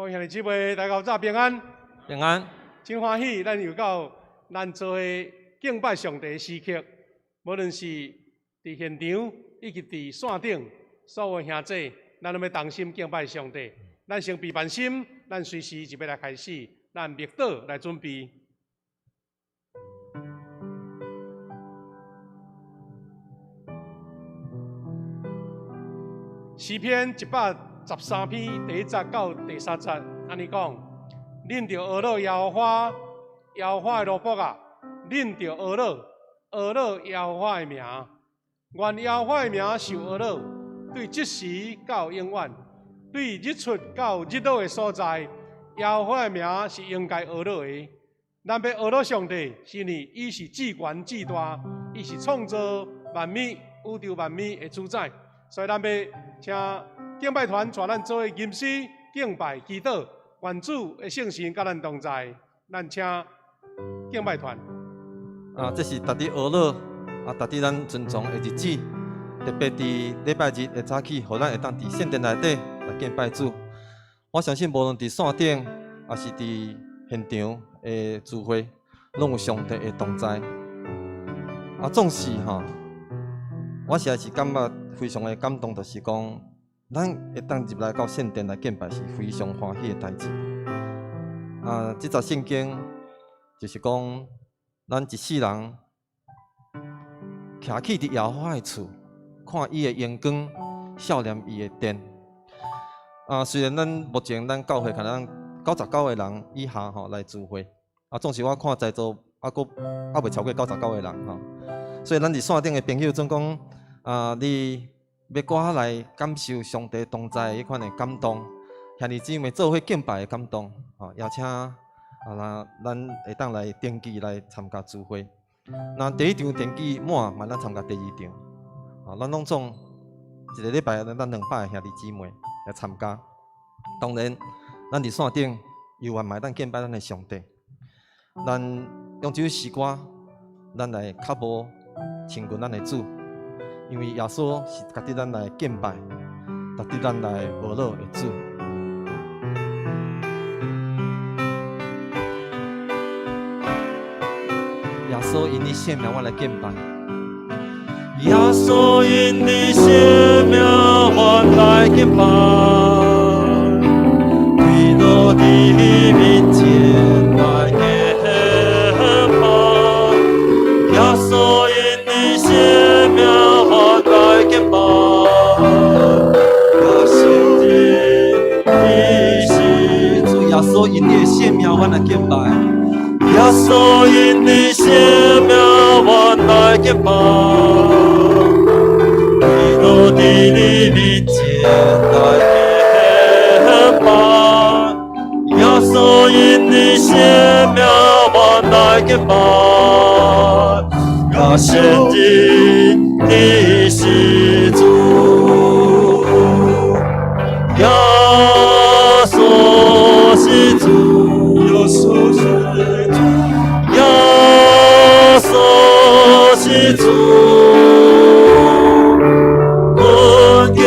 各位兄弟姊妹，大家早平安。平安。真歡喜，咱又到咱做伙敬拜上帝的時刻。無論是佇現場以及佇線頂，所有兄弟，咱攏欲同心敬拜上帝。咱先備辦心，咱隨時就欲來開始，咱默禱來準備。詩篇113篇第一節到第三節，按呢講：恁著呵咾耶和華，耶和華的奴僕啊！恁著呵咾，呵咾耶和華的名。願耶和華的名受呵咾，對這時到永遠，對日出到日落的所在，耶和華的名是應該呵咾的。咱欲呵咾上帝，是因為伊是至懸至大，伊是創造萬物、宇宙萬物的主宰。所以咱欲請敬拜團帶咱做伙吟詩、敬拜、祈禱，願主的聖神佮咱同在。咱請敬拜團。啊，這是值得呵咾，啊，值得咱尊崇的日子。特別佇禮拜日的早起，予咱會當佇聖殿內底來敬拜主。我相信，無論佇線頂，抑是佇現場的聚會，攏有上帝的同在。啊，總是吼，我實在是感覺非常的感動，就是講，咱會當入來到聖殿來敬拜，是非常歡喜的代誌。啊，這節聖經就是講，咱一世人徛起佇耶和華的厝，看伊的榮光，數念伊的殿。啊，雖然咱目前咱教會可能99個人以下吼來聚會，啊，總是我看在座猶閣猶未超過99個人吼，所以咱佇線頂的朋友總講，啊，你欲閣較來感受上帝同在彼款的感動，兄弟姊妹做伙敬拜的感動，吼，邀請啊，咱咱會當來登記來參加聚會。那第一場登記滿，嘛咱參加第二場。啊，咱攏總一个禮拜，咱200個兄弟姊妹來參加。當然，咱佇線頂猶原嘛會當敬拜咱的上帝。咱用這首詩歌，咱來較無親近咱的主，因為耶穌是值得咱來敬拜，值得咱來呵咾的主。耶穌因你聖名，我來敬拜。耶穌因你聖名，我來敬拜。跪落佇你面前來敬拜。耶穌因你聖名，我來敬拜。耶穌因你是主，耶穌因你的聖名，我來敬拜。耶穌因你聖名，我來敬拜。跪落佇你面前來敬拜。耶穌因你聖名，我來敬拜。耶穌因你是主。耶穌是主，耶穌是主，耶穌是主。困求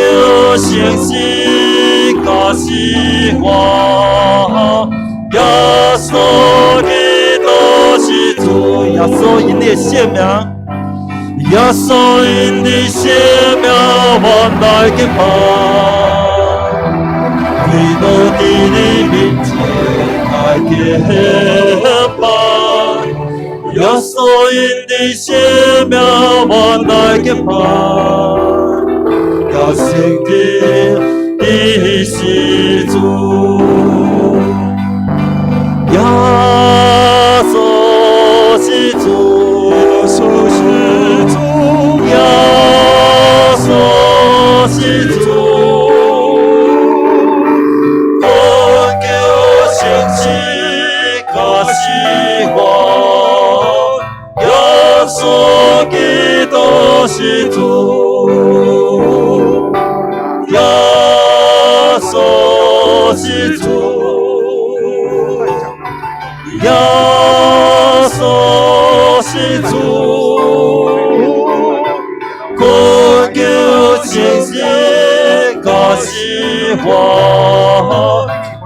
誠實佮死活，耶穌基督是主。耶穌因你的聖名，耶穌因你聖名，我來敬拜。跪落佇你面前來敬拜。耶穌因你聖名，我來敬拜。耶穌你是主。耶穌是主，耶穌是主，耶穌是主。困求誠實佮死活，耶穌基督是主。耶穌是主。耶穌是主，困求誠實佮死活，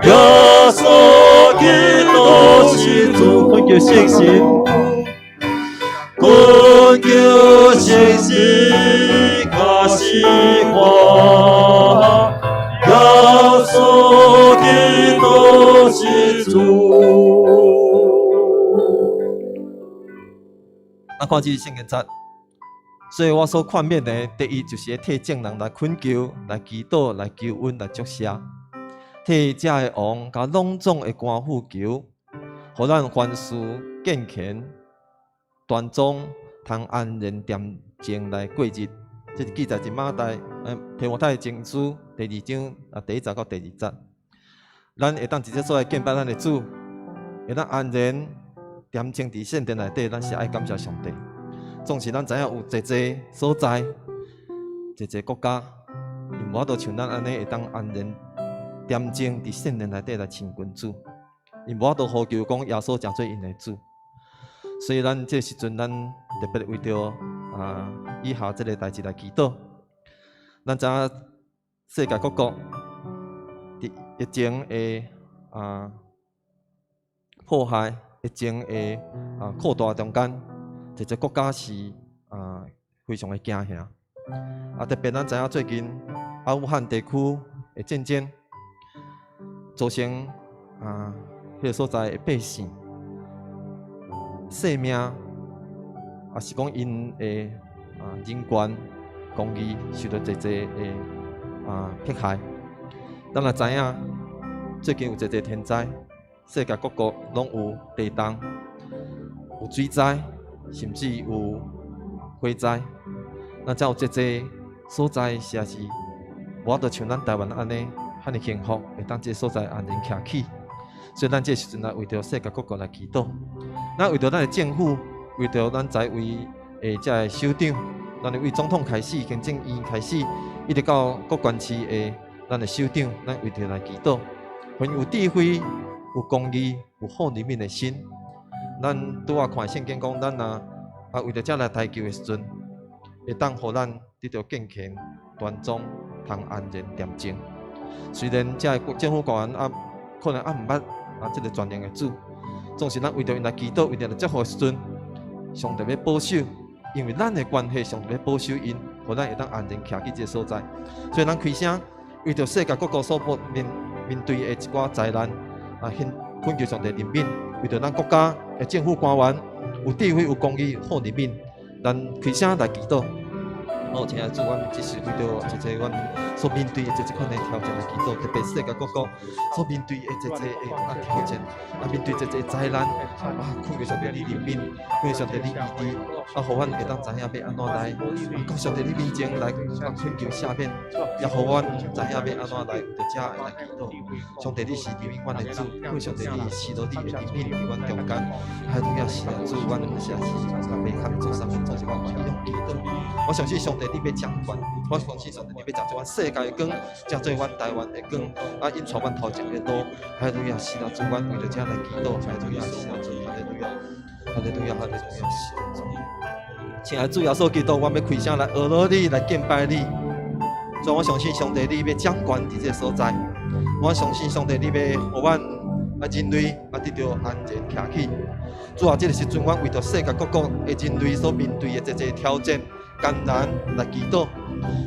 耶是我，耶穌基督是主。咱看這聖經節，所以我所勸勉的，第一就是替眾人來懇求、來祈禱、來求恩、來祝謝，替這个王佮攏總的官府求，予咱凡事敬虔、端莊，通安然恬靜來過日。這是記載佇馬太、提摩太前書第二章第一節到第二節。咱會當佇這所在敬拜咱的主，會當安然恬靜佇聖殿內底，咱是愛感謝上帝。總是咱知影有濟濟所在、濟濟國家，伊無法度像咱按呢會當安然恬靜佇聖殿內底來親近主，伊無法度呼求講耶穌成做𪜶的主。所以咱這時陣，咱特別為著以下這个代誌來祈禱。咱知影世界各國佇疫情的迫害、疫情的擴大中間，濟濟國家是非常的驚嚇。特別咱知影最近阿富汗地區的戰爭，造成彼个所在的百姓性命，抑是講𪜶的人權、公義受著濟濟的迫害。咱也知影最近有濟濟天災，世界各國攏有地動、有水災，甚至有火災。咱才有濟濟所在，實在是無法度像咱台灣按呢，遐爾幸福，會當這个所在安然徛起。所以咱這時陣來為著世界各國來祈禱，咱為著咱的政府，為著咱在位的這个首長，咱為總統開始，行政院開始，一直到各縣市的咱的首長，咱為著來祈禱，予𪜶有智慧、有公義、有好憐憫的心。咱拄仔看聖經講，咱若為著這來代求的時陣，會當予咱得著敬虔、端莊、通安然恬靜。雖然這个政府官員可能毋捌這个全能的主，總是咱為著𪜶來祈禱，為著來祝福的時陣，上帝欲保守，因為咱的關係，上帝欲保守𪜶，予咱會當安然徛佇這个所在。所以咱開聲，為著世界各國所面面對的一寡災難，懇求上帝憐憫，為著咱國家的政府官員有智慧、有公義、好憐憫，咱開聲來祈禱。哦，親愛的主，阮這是為著這濟阮所面對的這這款的挑戰來祈禱，特別世界各國所面對的這濟的挑戰，面對這濟災難，懇求上帝你憐憫，懇求上帝你醫治，予阮會當知影欲按怎來，求上帝你面前來懇求赦免，也予阮知影欲按怎來為著這來祈禱。上帝你是憐憫阮的主，懇求上帝你賜予你的憐憫佇阮中間，哈利路亞，是啊，主，阮實在是袂堪做啥物，總是阮願意用祈禱。我相信上帝你欲掌權，我相信上帝你欲成做阮世界的光，成做阮台灣的光，引帶阮頭前的路。哈利路亞，是啊，主，阮為著這來祈禱。哈利路亞，是啊，主，哈利路亞，哈利路亞，哈利路亞，是啊，主。親愛的主耶穌基督，阮欲開聲來阿羅你，來敬拜你。所以我相信上帝你欲掌權佇這个所在，我相信上帝你欲予阮人類得著安然徛起。主啊，這个時陣，阮為著世界各國的人類所面對的這濟挑戰、艱難來祈禱。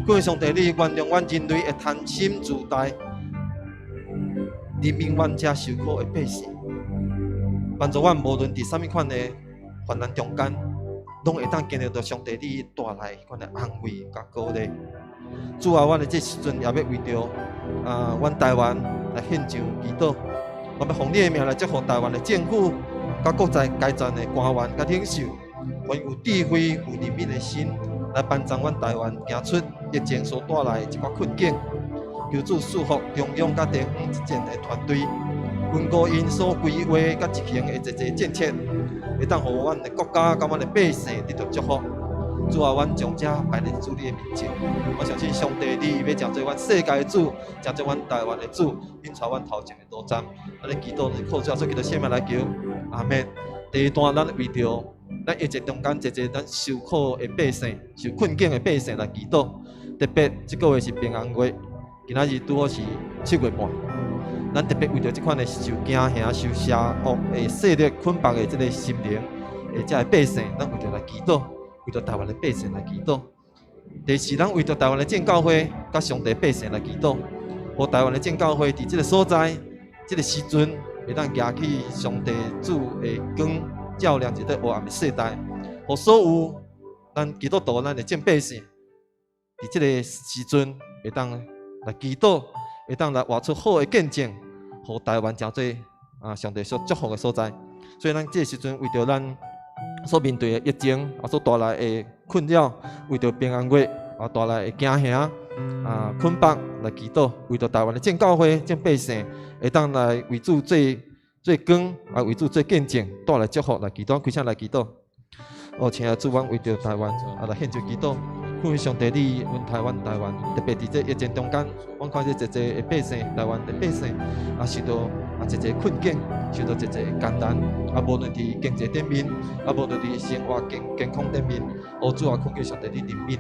求上帝你原諒阮人類的貪心自大，憐憫阮這受苦的百姓，幫助阮無論佇啥物款的患難中間，攏會當經歷著上帝你帶來彼款的安慰佮鼓勵。主啊，阮佇這時陣也欲為著阮台灣來獻上祈禱，我欲奉你的名來祝福台灣的政府、佮國際階層的官員佮領袖，予𪜶有智慧、有憐憫的心，來幫助阮台灣行出疫情所帶來的一寡困境。求主賜福中央佮地方執政的團隊，穩固𪜶所規劃佮執行的濟濟政策，會當予阮的國家佮阮的百姓得著祝福。主啊，阮將這擺佇主你的面前，我相信上帝你欲成做阮世界的主，成做阮台灣的主，引帶阮頭前的路站。按呢祈禱，是靠主耶穌基督聖名來求，阿們。第二段，咱為著咱疫情中間濟濟咱受苦的百姓、受困境的百姓來祈禱。特別這個月是平安月，今仔日拄好是七月半。咱特別為著這款的受驚嚇、受邪惡的勢力捆綁的這个心靈，的這个百姓，咱為著來祈禱，為著台灣的百姓來祈禱。第四，咱為著臺灣的正教會，佮上帝百姓來祈禱，予臺灣的正教會佇這个所在，這个時陣，會當舉起上帝主的光，照亮這个黑暗的世代，予所有咱基督徒、咱的正百姓，佇這个時陣會當來祈禱，會當來活出好的見證，予臺灣成做上帝所祝福的所在。所以咱這个時陣為著咱所面對的疫情所帶來的困擾，為著平安月帶來的驚嚇捆綁來祈禱，為著臺灣的正教會、正百姓會當來為主做做光，為主做見證，帶來祝福來祈禱，開聲來祈禱。哦，親愛的主，阮為著臺灣來獻上祈禱，懇求上帝你恩待阮臺灣，特別佇這疫情中間，阮看這濟濟的百姓，臺灣的百姓受到濟濟困境，受到濟濟艱難，無論佇經濟頂面，無論佇生活健康頂面，哦，主啊，懇求上帝你憐憫，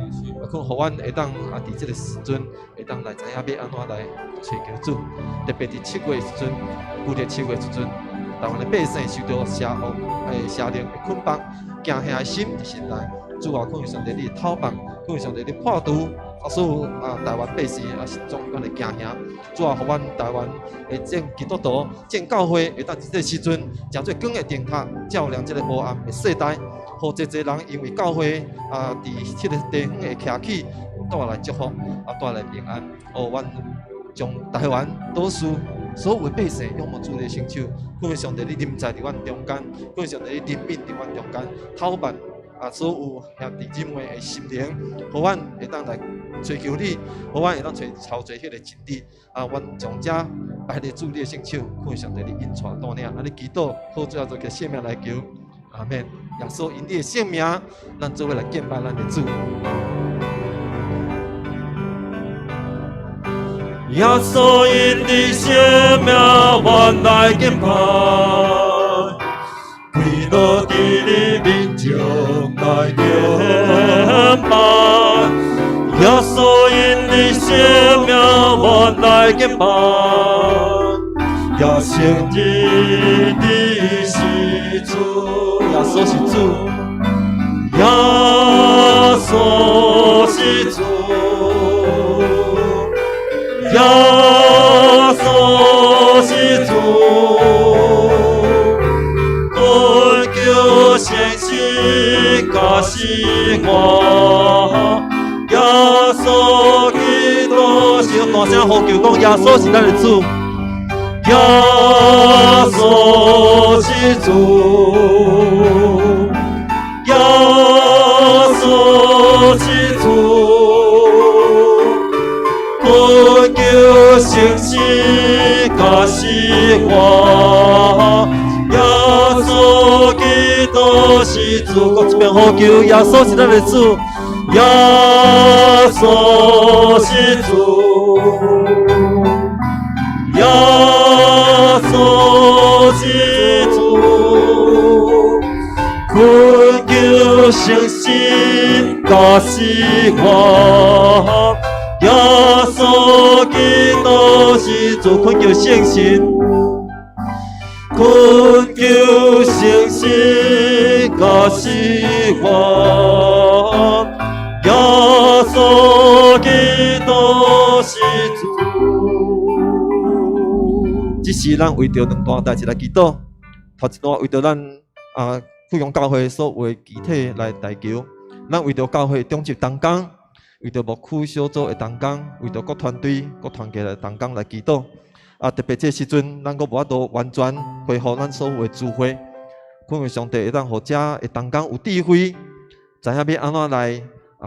懇予阮會當佇這个時陣，會當來知影欲按怎來尋求主，特別佇7月時陣，舊曆7月時陣，臺灣的百姓受到邪惡的邪靈的捆綁，驚嚇的心佇心內，主啊，懇求上帝你的透放，懇求上帝你破除所有臺灣百姓心中款的驚嚇，主啊，予阮臺灣的正基督徒、正教會會當佇這个時陣，成做光的燈塔，照亮這个黑暗的世代，予濟濟人因為教會佇這个地方會徛起，帶來祝福，帶來平安。哦，阮將臺灣島嶼所有的百姓仰望主的聖手，懇求上帝你臨在佇阮中間，懇求上帝你憐憫佇阮中間，透辦所有兄弟姊妹的心靈，予阮會當來追求你，予阮會當揣操做彼个真理。阮將這擺佇主你的聖手，懇求上帝你引帶帶領，按呢祈禱，好最後做個聖名來求，阿們。耶穌因你的聖名，咱做伙來敬拜咱的主。耶穌因你聖名，阮來敬拜，跪落佇你面前來敬拜。耶穌因你聖名，阮來敬拜，也承認你是主，耶穌是主，耶穌是主。耶穌是主，懇求聖神加持我。耶穌基督是大聲呼求講，耶穌是咱的主。耶穌是主，耶穌是主。懇求聖神加持我，耶穌基督是主，閣一遍呼求，耶穌是咱的主，耶穌是主，耶穌是主，懇求聖神加持我。耶穌基督是主，懇求聖神，懇求聖神加持我。耶穌基督是主。這是咱為著兩大代誌來祈禱，頭一段為著咱富陽教會所有的肢體來代求，咱為著教會長執同工，為著牧區小組的同工，為著各團隊、各團契的同工來祈禱。特別這時陣，咱閣無法度完全恢復咱所有的聚會，懇求上帝會當予遮的同工有智慧，知影欲按怎來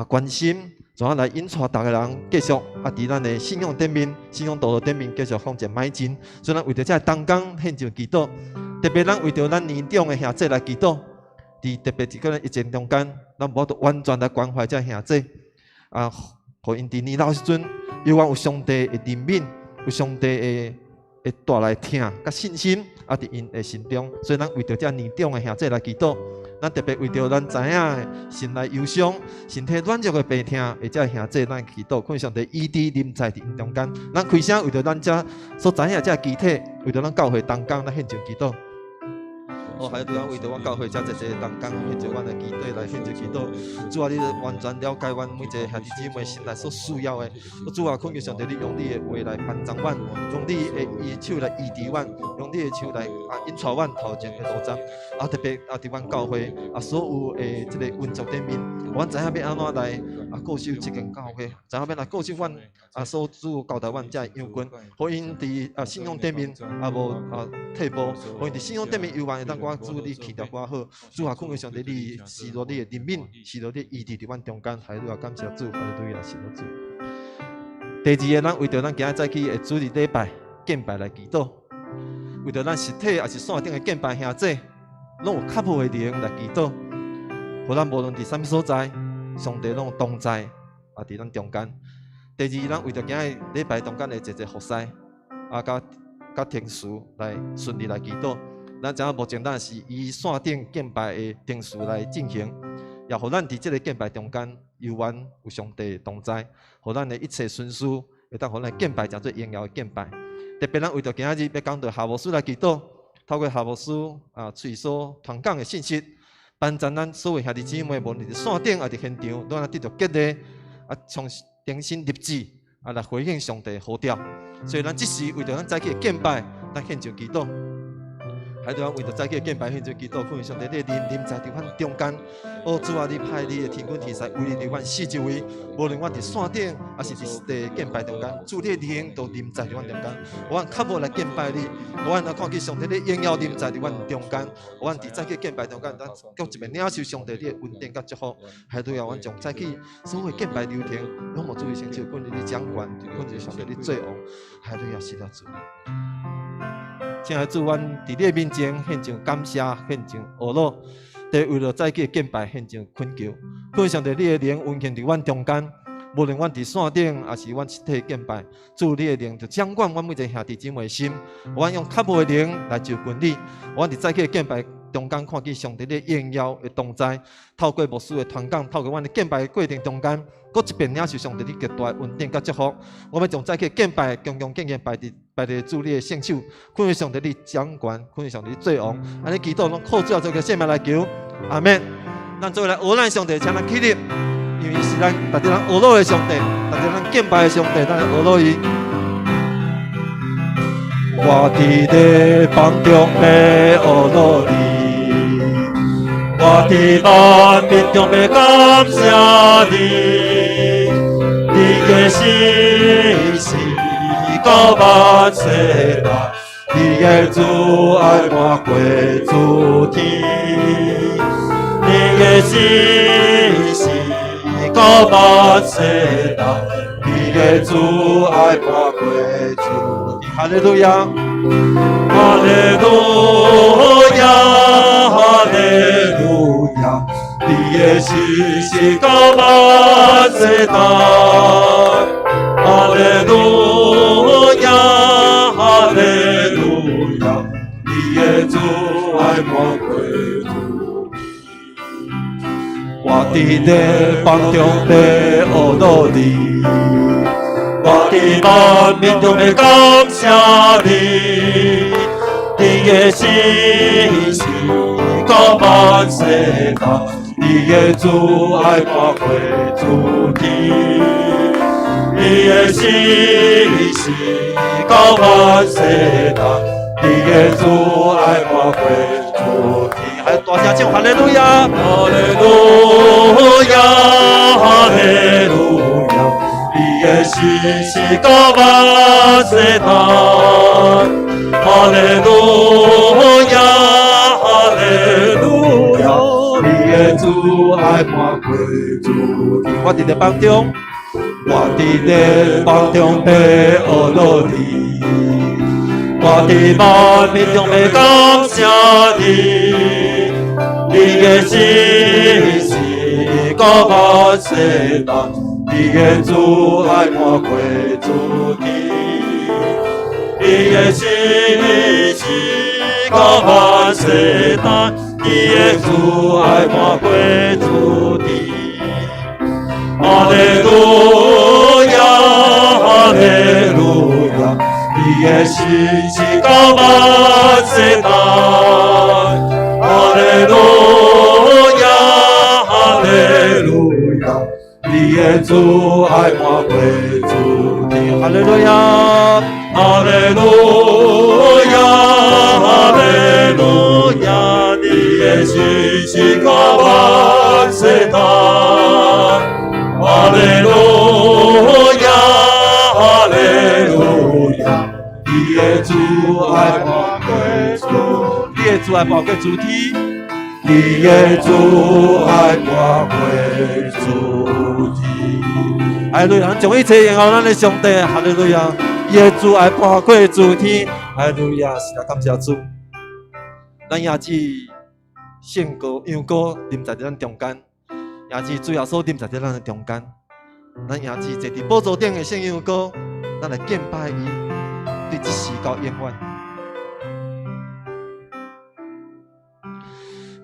關心，怎來引帶逐个人繼續佇咱的信仰頂面、信仰道路頂面繼續向前邁進。所以，咱為著遮同工獻上祈禱，特別咱為著咱年長的兄弟來祈禱，佇特別這個疫情中間，咱無法度完全來關懷遮兄弟。予𪜶佇年老時陣，猶原有上帝的憐憫，有上帝的會帶來疼佮信心，佇𪜶的心中。所以，咱為著遮年長的兄弟來祈禱，咱特別為著咱知影的心內憂傷、身體軟弱的病痛的遮兄弟，咱祈禱，懇上帝醫治臨在佇𪜶中間。咱開聲為著咱遮所知影遮肢體，為著咱教會同工，咱獻上祈禱。哦，還有咱為著阮教會遮濟濟同工獻上阮的祈禱來獻上祈禱。主啊，你完全了解阮每一個兄弟姊妹心內所需要的。主啊，懇求上帝，你用你的話來幫助阮，用你的醫手來醫治阮，用你的手來引帶阮頭前的路程。特別佇阮教會所有的這個運作頂面，阮知影欲按怎來顧守這間教會，知影欲來顧守阮所主交代阮遮的羊群，予𪜶佇信仰頂面無退步，予𪜶佇信仰頂面猶原會當佮主你去得較好。主啊，懇求上帝，你賜落你的憐憫，賜落你的醫治佇阮中間，哈利路亞，感謝主，哈利路亞，謝主。第二个，咱為著咱今仔早起的主日禮拜敬拜來祈禱，為著咱實體抑是線頂的敬拜兄弟，攏有較無的靈來祈禱，予咱無論佇啥物所在，上帝攏有同在佇咱中間。第二，咱為著今仔禮拜中間的濟濟服侍，佮佮程序來順利來祈禱。咱知影目前咱是以線頂敬拜的程序來進行，也予咱佇這个敬拜中間猶原有上帝同在，予咱的一切順序會當予咱敬拜成做榮耀的敬拜。特別咱為著今仔日欲講到夏牧師來祈禱，透過夏牧師喙所傳講的信息，幫助咱所有兄弟姊妹，無論佇線頂抑佇現場，攏會得著激勵，重重新立志來回應上帝的呼召。所以咱這時為著咱早起的敬拜，咱獻上祈禱。還著為著早起的敬拜獻上祈禱，懇求上帝你的靈臨在佇阮中間。哦，主啊，你派你的天軍天使圍佇阮四周圍，無論阮佇線頂，抑是佇實地敬拜中間，主你的靈都臨在佇阮中間。阮較無來敬拜你，阮若看見上帝你榮耀臨在佇阮中間，阮佇早起敬拜中間，咱閣一遍領受上帝你的恩典佮祝福。還著阮將早起所有敬拜流程，攏予主的聖手，懇求你掌管，懇求上帝你做王，還著是了主。親愛的主，阮佇你的面前獻上感謝，獻上呵咾，伫為著早起的敬拜獻上懇求。懇求上帝，你的靈運行佇阮中間，無論阮佇線頂，抑是阮實體敬拜，主你的靈就掌管阮每一个兄弟姊妹的心，阮用較無的靈來就近你。阮佇早起的敬拜中間看見上帝的榮耀的同在，透過牧師的傳講，透過阮的敬拜的過程中間，閣一遍領受上帝你極大的恩典佮祝福。我欲將早起敬拜恭恭敬敬擺佇主你的聖手，懇求上帝你掌權，懇求上帝你做王。按呢祈禱攏靠主耶穌的聖名來求，阿門。咱做伙來呵咾上帝，請咱起立，因為是咱值得咱呵咾的上帝，值得咱敬拜的上帝，咱來呵咾伊。我佇列邦中欲呵咾你，我佇萬民中欲感謝你，你的信實到萬世代，你的慈愛滿過諸天，你的信實到萬世代，你的慈愛滿過諸天。哈利路亞，哈利路亞，哈利路亞，你的信實到萬世代。哈利路亞，哈利路亞，你的慈愛滿過諸天。我佇列邦中欲呵咾你，我佇萬民中欲感謝你，你的信實到萬世代，你的慈愛滿過諸天，你的信實到萬世代，你的慈愛滿過諸天。還大聲唱哈利路亞，哈利路亞，哈利路亞，你的信實到萬世代。哈利路亞，哈利路亞，你的慈愛滿過諸天。我佇列邦中，我佇列邦中欲呵咾你，我佇萬民中欲感謝你，你的信實到萬世代，你的慈愛滿過諸天，你的信實到萬世代，你的慈愛滿過諸天。哈利路亞，哈利路亞，你的信實到萬世代。代，你的慈爱满过诸天。哈利路亚，哈利路亚，哈利路亚，你的信实到万世代。哈利路亚，哈利路亚，你的慈爱满过诸，你的慈爱满过诸天，你的慈爱满过诸天。哈利路亚，将一切荣耀咱的上帝，哈利路亚，伊的慈爱满过诸天，哈利路亚，实在感谢主。咱也是圣歌、扬歌临在伫咱中间，也是主耶稣临在伫咱的中间。咱也是坐伫宝座顶的圣羊羔，咱来敬拜伊，对这时到永远。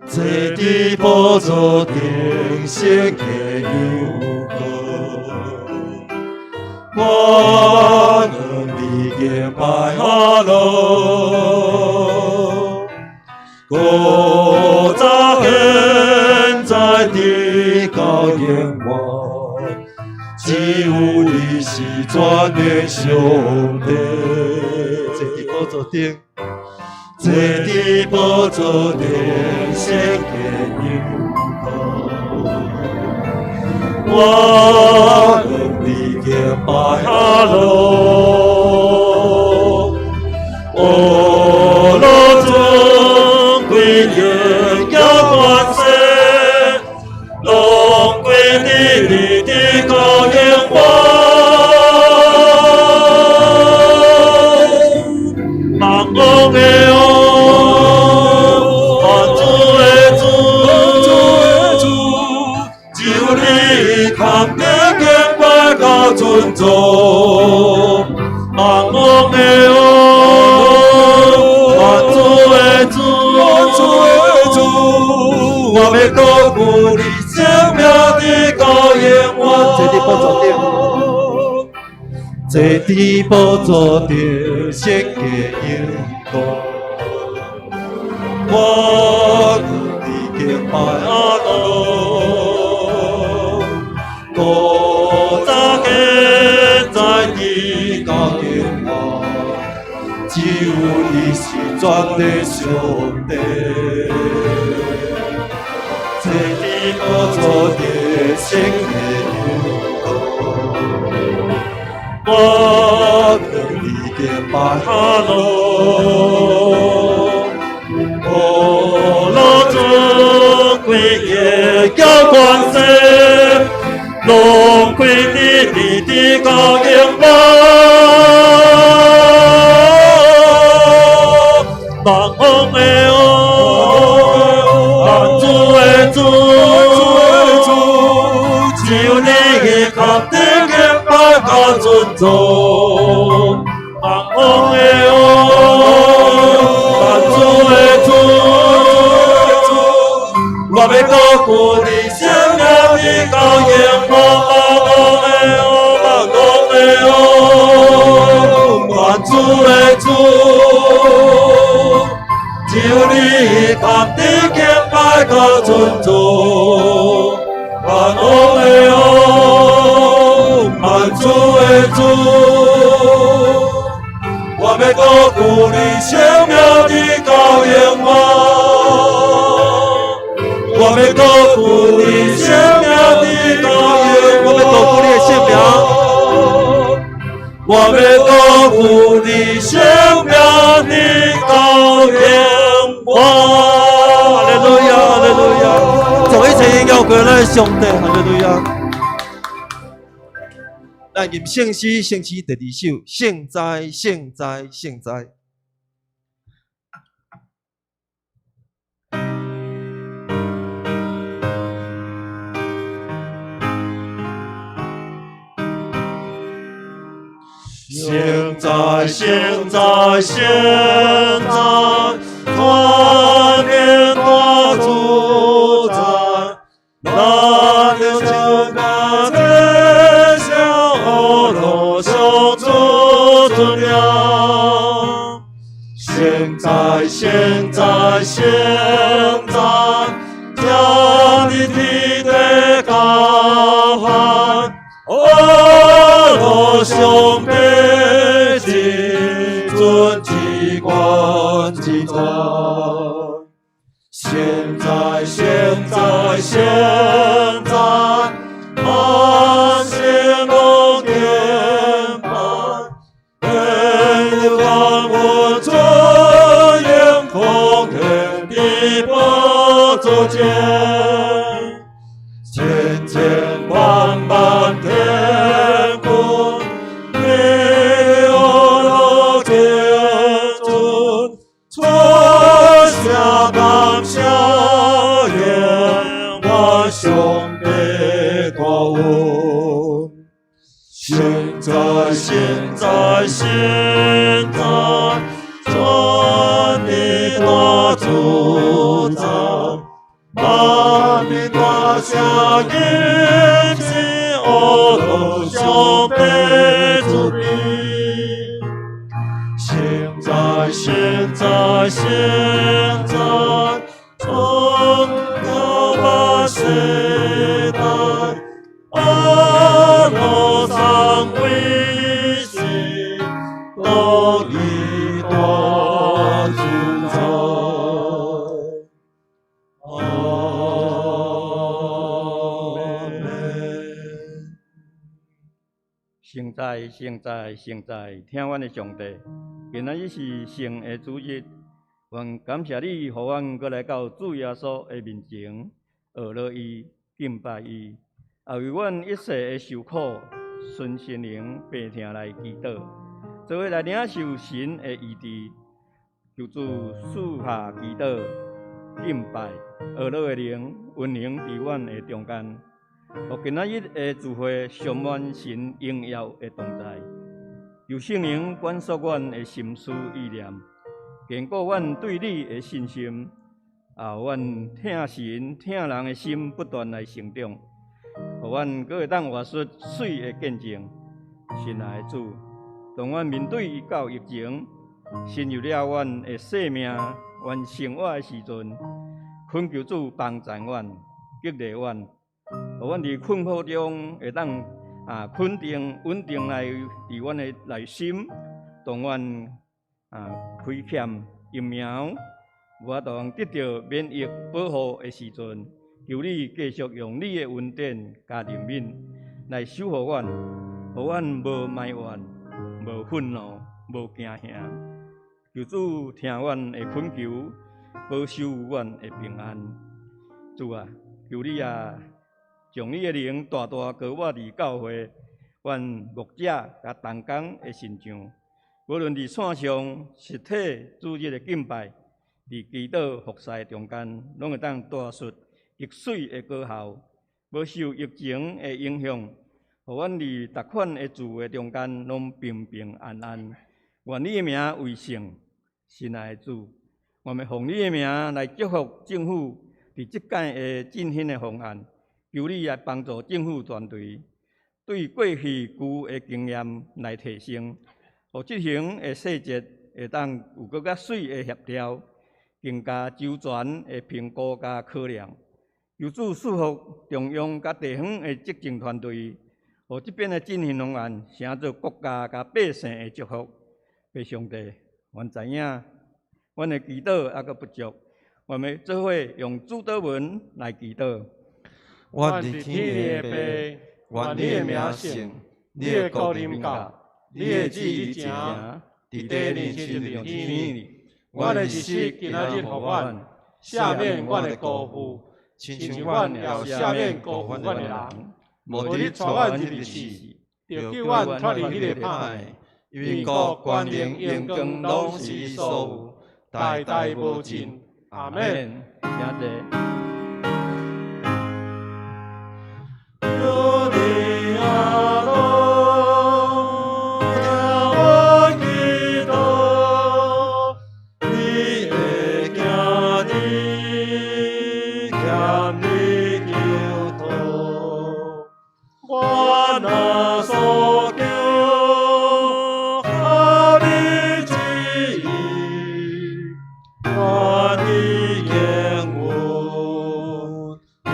坐伫宝座顶圣的羊羔，我愿你敬拜哈罗，古早现在直到永远，只有你是全能上帝。坐伫宝座顶，坐伫宝座顶圣的羊羔，我愿你敬拜哈罗，阿罗尊贵荣耀权势，拢归伫你直到永远。万王的王，万主的主，只有你堪得敬拜佮尊崇。万王的王，万主的主，我欲高举你圣名直到永远。坐伫宝座顶，坐伫宝座顶圣的羊羔，我愿你敬拜阿罗，古早现在直到永远，只有你是全能上帝。坐伫宝座顶圣的羊羔，我愿你敬拜哈罗，阿罗尊贵荣耀权势，拢归伫你直到永远。万王的王，万主的主，只有你堪得敬拜佮尊崇。万王的王，万主的主，我欲高举你圣名直到永远。万王的王，万王的王，万主的主，只有你堪得敬拜佮尊崇。万王的王，万主的主，我欲高举你圣名直到永远。我欲高举你圣名直到永远。我欲高举你的圣名，我欲高举你圣名直到永远。哈利路亚，哈利路亚，将一切荣耀归咱的上帝，哈利路亚。咱吟圣诗，圣诗第二首，圣哉，圣哉，圣哉。圣哉，圣哉，圣哉，全能大主宰，咱的将甲这小罗上主尊了。圣哉，圣哉，圣哉，将你天地高。上帝大恩。聖哉聖哉聖哉，全地大主宰，萬民大聲吟詩呵樂上帝慈悲。聖哉聖哉聖哉，傳到萬世代，阿羅三位神，獨一大主宰。阿門。聖哉，聖哉，聖哉，疼阮的上帝，今仔日是聖的主日，願感謝你，予阮閣來到主耶穌的面前，呵咾伊，敬拜伊，也為阮一世的受苦、順聖靈病疼來祈禱，做伙來領受神的醫治，求主賜下祈禱、敬拜、呵咾的靈，運行佇阮的中間。予今仔日的聚會充滿神榮耀的同在，求聖靈管束阮的心思意念，堅固阮對你的信心，也予阮疼神疼人的心不斷來成長，予阮閣會當活出媠的見證。親愛的主，當阮面對到疫情，侵入了阮的生命、阮生活的時陣，懇求主幫助阮、激勵阮。予阮佇困苦中會當肯定、穩定來佇阮的內心，當阮虧欠疫苗，無法度得著免疫保護的時陣，求你繼續用你的恩典佮憐憫來守護阮，予阮無埋怨、無憤怒、無驚嚇。求主聽阮的懇求，保守阮的平安。主啊，求你啊，將你的靈大大膏抹佇教會，阮牧者佮同工的身上，無論佇線上實體主日的敬拜，佇祈禱服侍中間，攏會當帶出極媠的果效，無受疫情的影響，予阮佇逐款的聚會中間，攏平平安安。願你的名為聖，親愛的主，我們奉你的名來祝福政府佇這擺的振興的方案。求你來幫助政府團隊，對過去舊的經驗來提升，予執行的細節會當有閣較媠的協調，更加周全的評估佮考量。求主賜福中央佮地方的執政團隊，予這邊的振興方案成做國家佮百姓的祝福。父上帝，阮知影，阮的祈禱猶閣不足，我們做伙用主禱文來祈禱。阮佇天的父，願你的名聖，你的國臨到，你的旨意成，佇地裡親像佇天裡。阮的日食今仔日予阮，赦免阮的辜負，親像阮也有赦免辜負阮的人。無得帶阮入去試，著救阮脫離彼個歹的。因為國權能榮光攏是你所有，代代無盡。阿們。請坐。求你阿羅，聽我祈禱，你的囝兒欠你求托，我若所求合你旨意，願你應允，天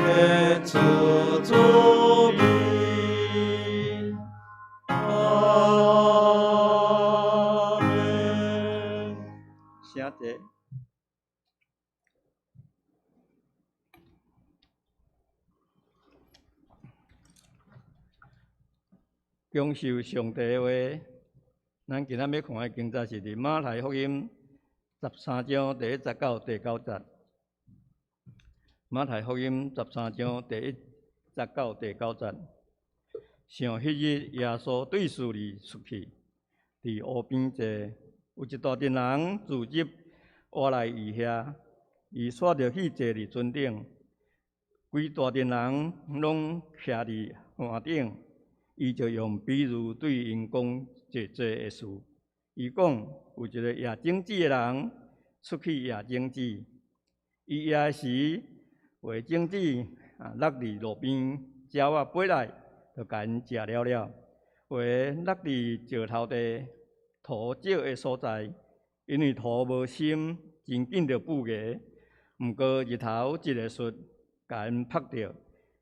賜慈悲。阿們。請坐。享受上帝的話，咱今仔欲看的經節是佇馬太福音13章第1節到第9節。馬太福音13章第1節到第9節。想彼日耶穌對厝裡出去，佇湖邊坐，有一大陣人聚集倚來伊遐，伊煞著去坐佇船頂。規大陣人攏徛佇岸頂，伊就用比喻對𪜶講濟濟的事。伊講，有一个撒種子的人出去撒種子，伊撒時，有的種子啊落佇路邊，鳥仔飛來就共𪜶食了了；有的落佇石頭地，土少的所在，因為土無深，真緊就爆芽。毋過日頭一下出，共𪜶曝著，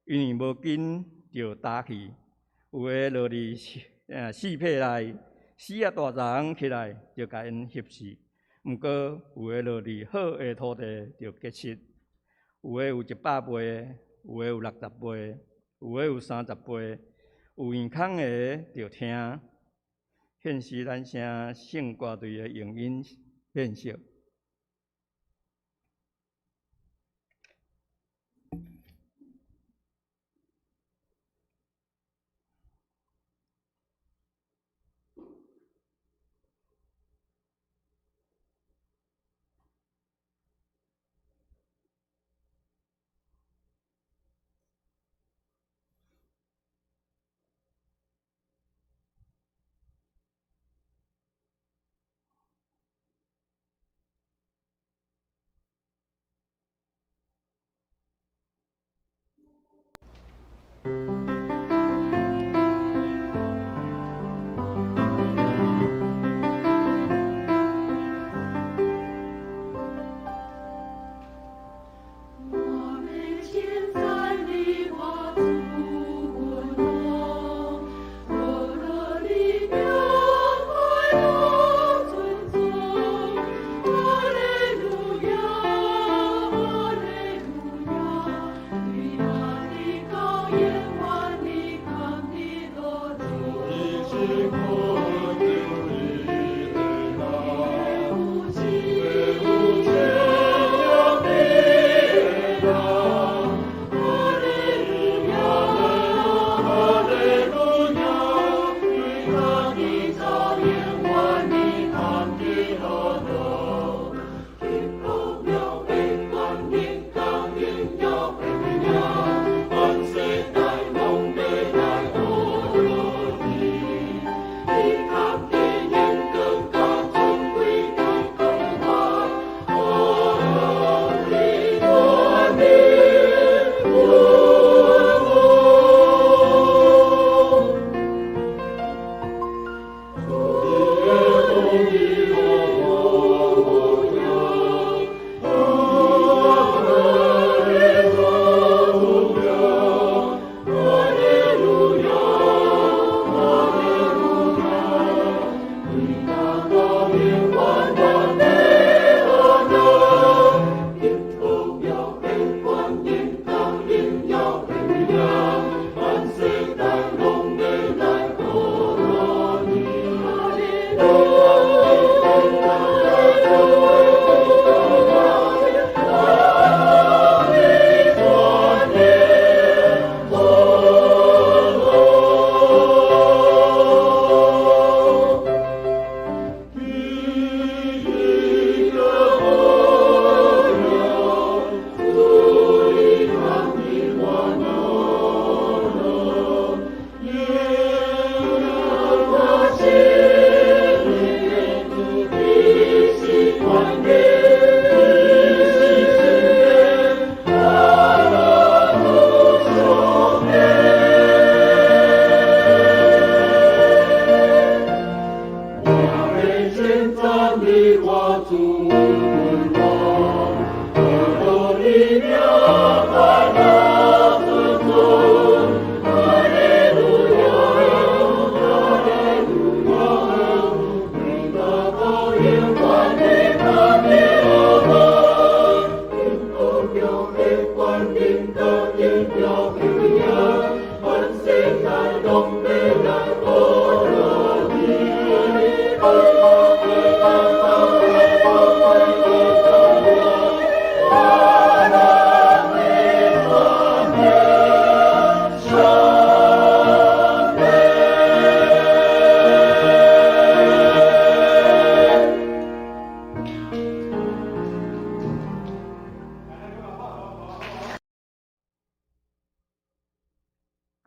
因為無根就焦去。有的落佇死皮內，死仔大蟲起來就共𪜶翕死。毋過有的落佇好的土地就結實，有的有100倍，有的有60倍，有的有30倍。有耳孔的就聽。獻是咱聲聖歌隊的影音練習。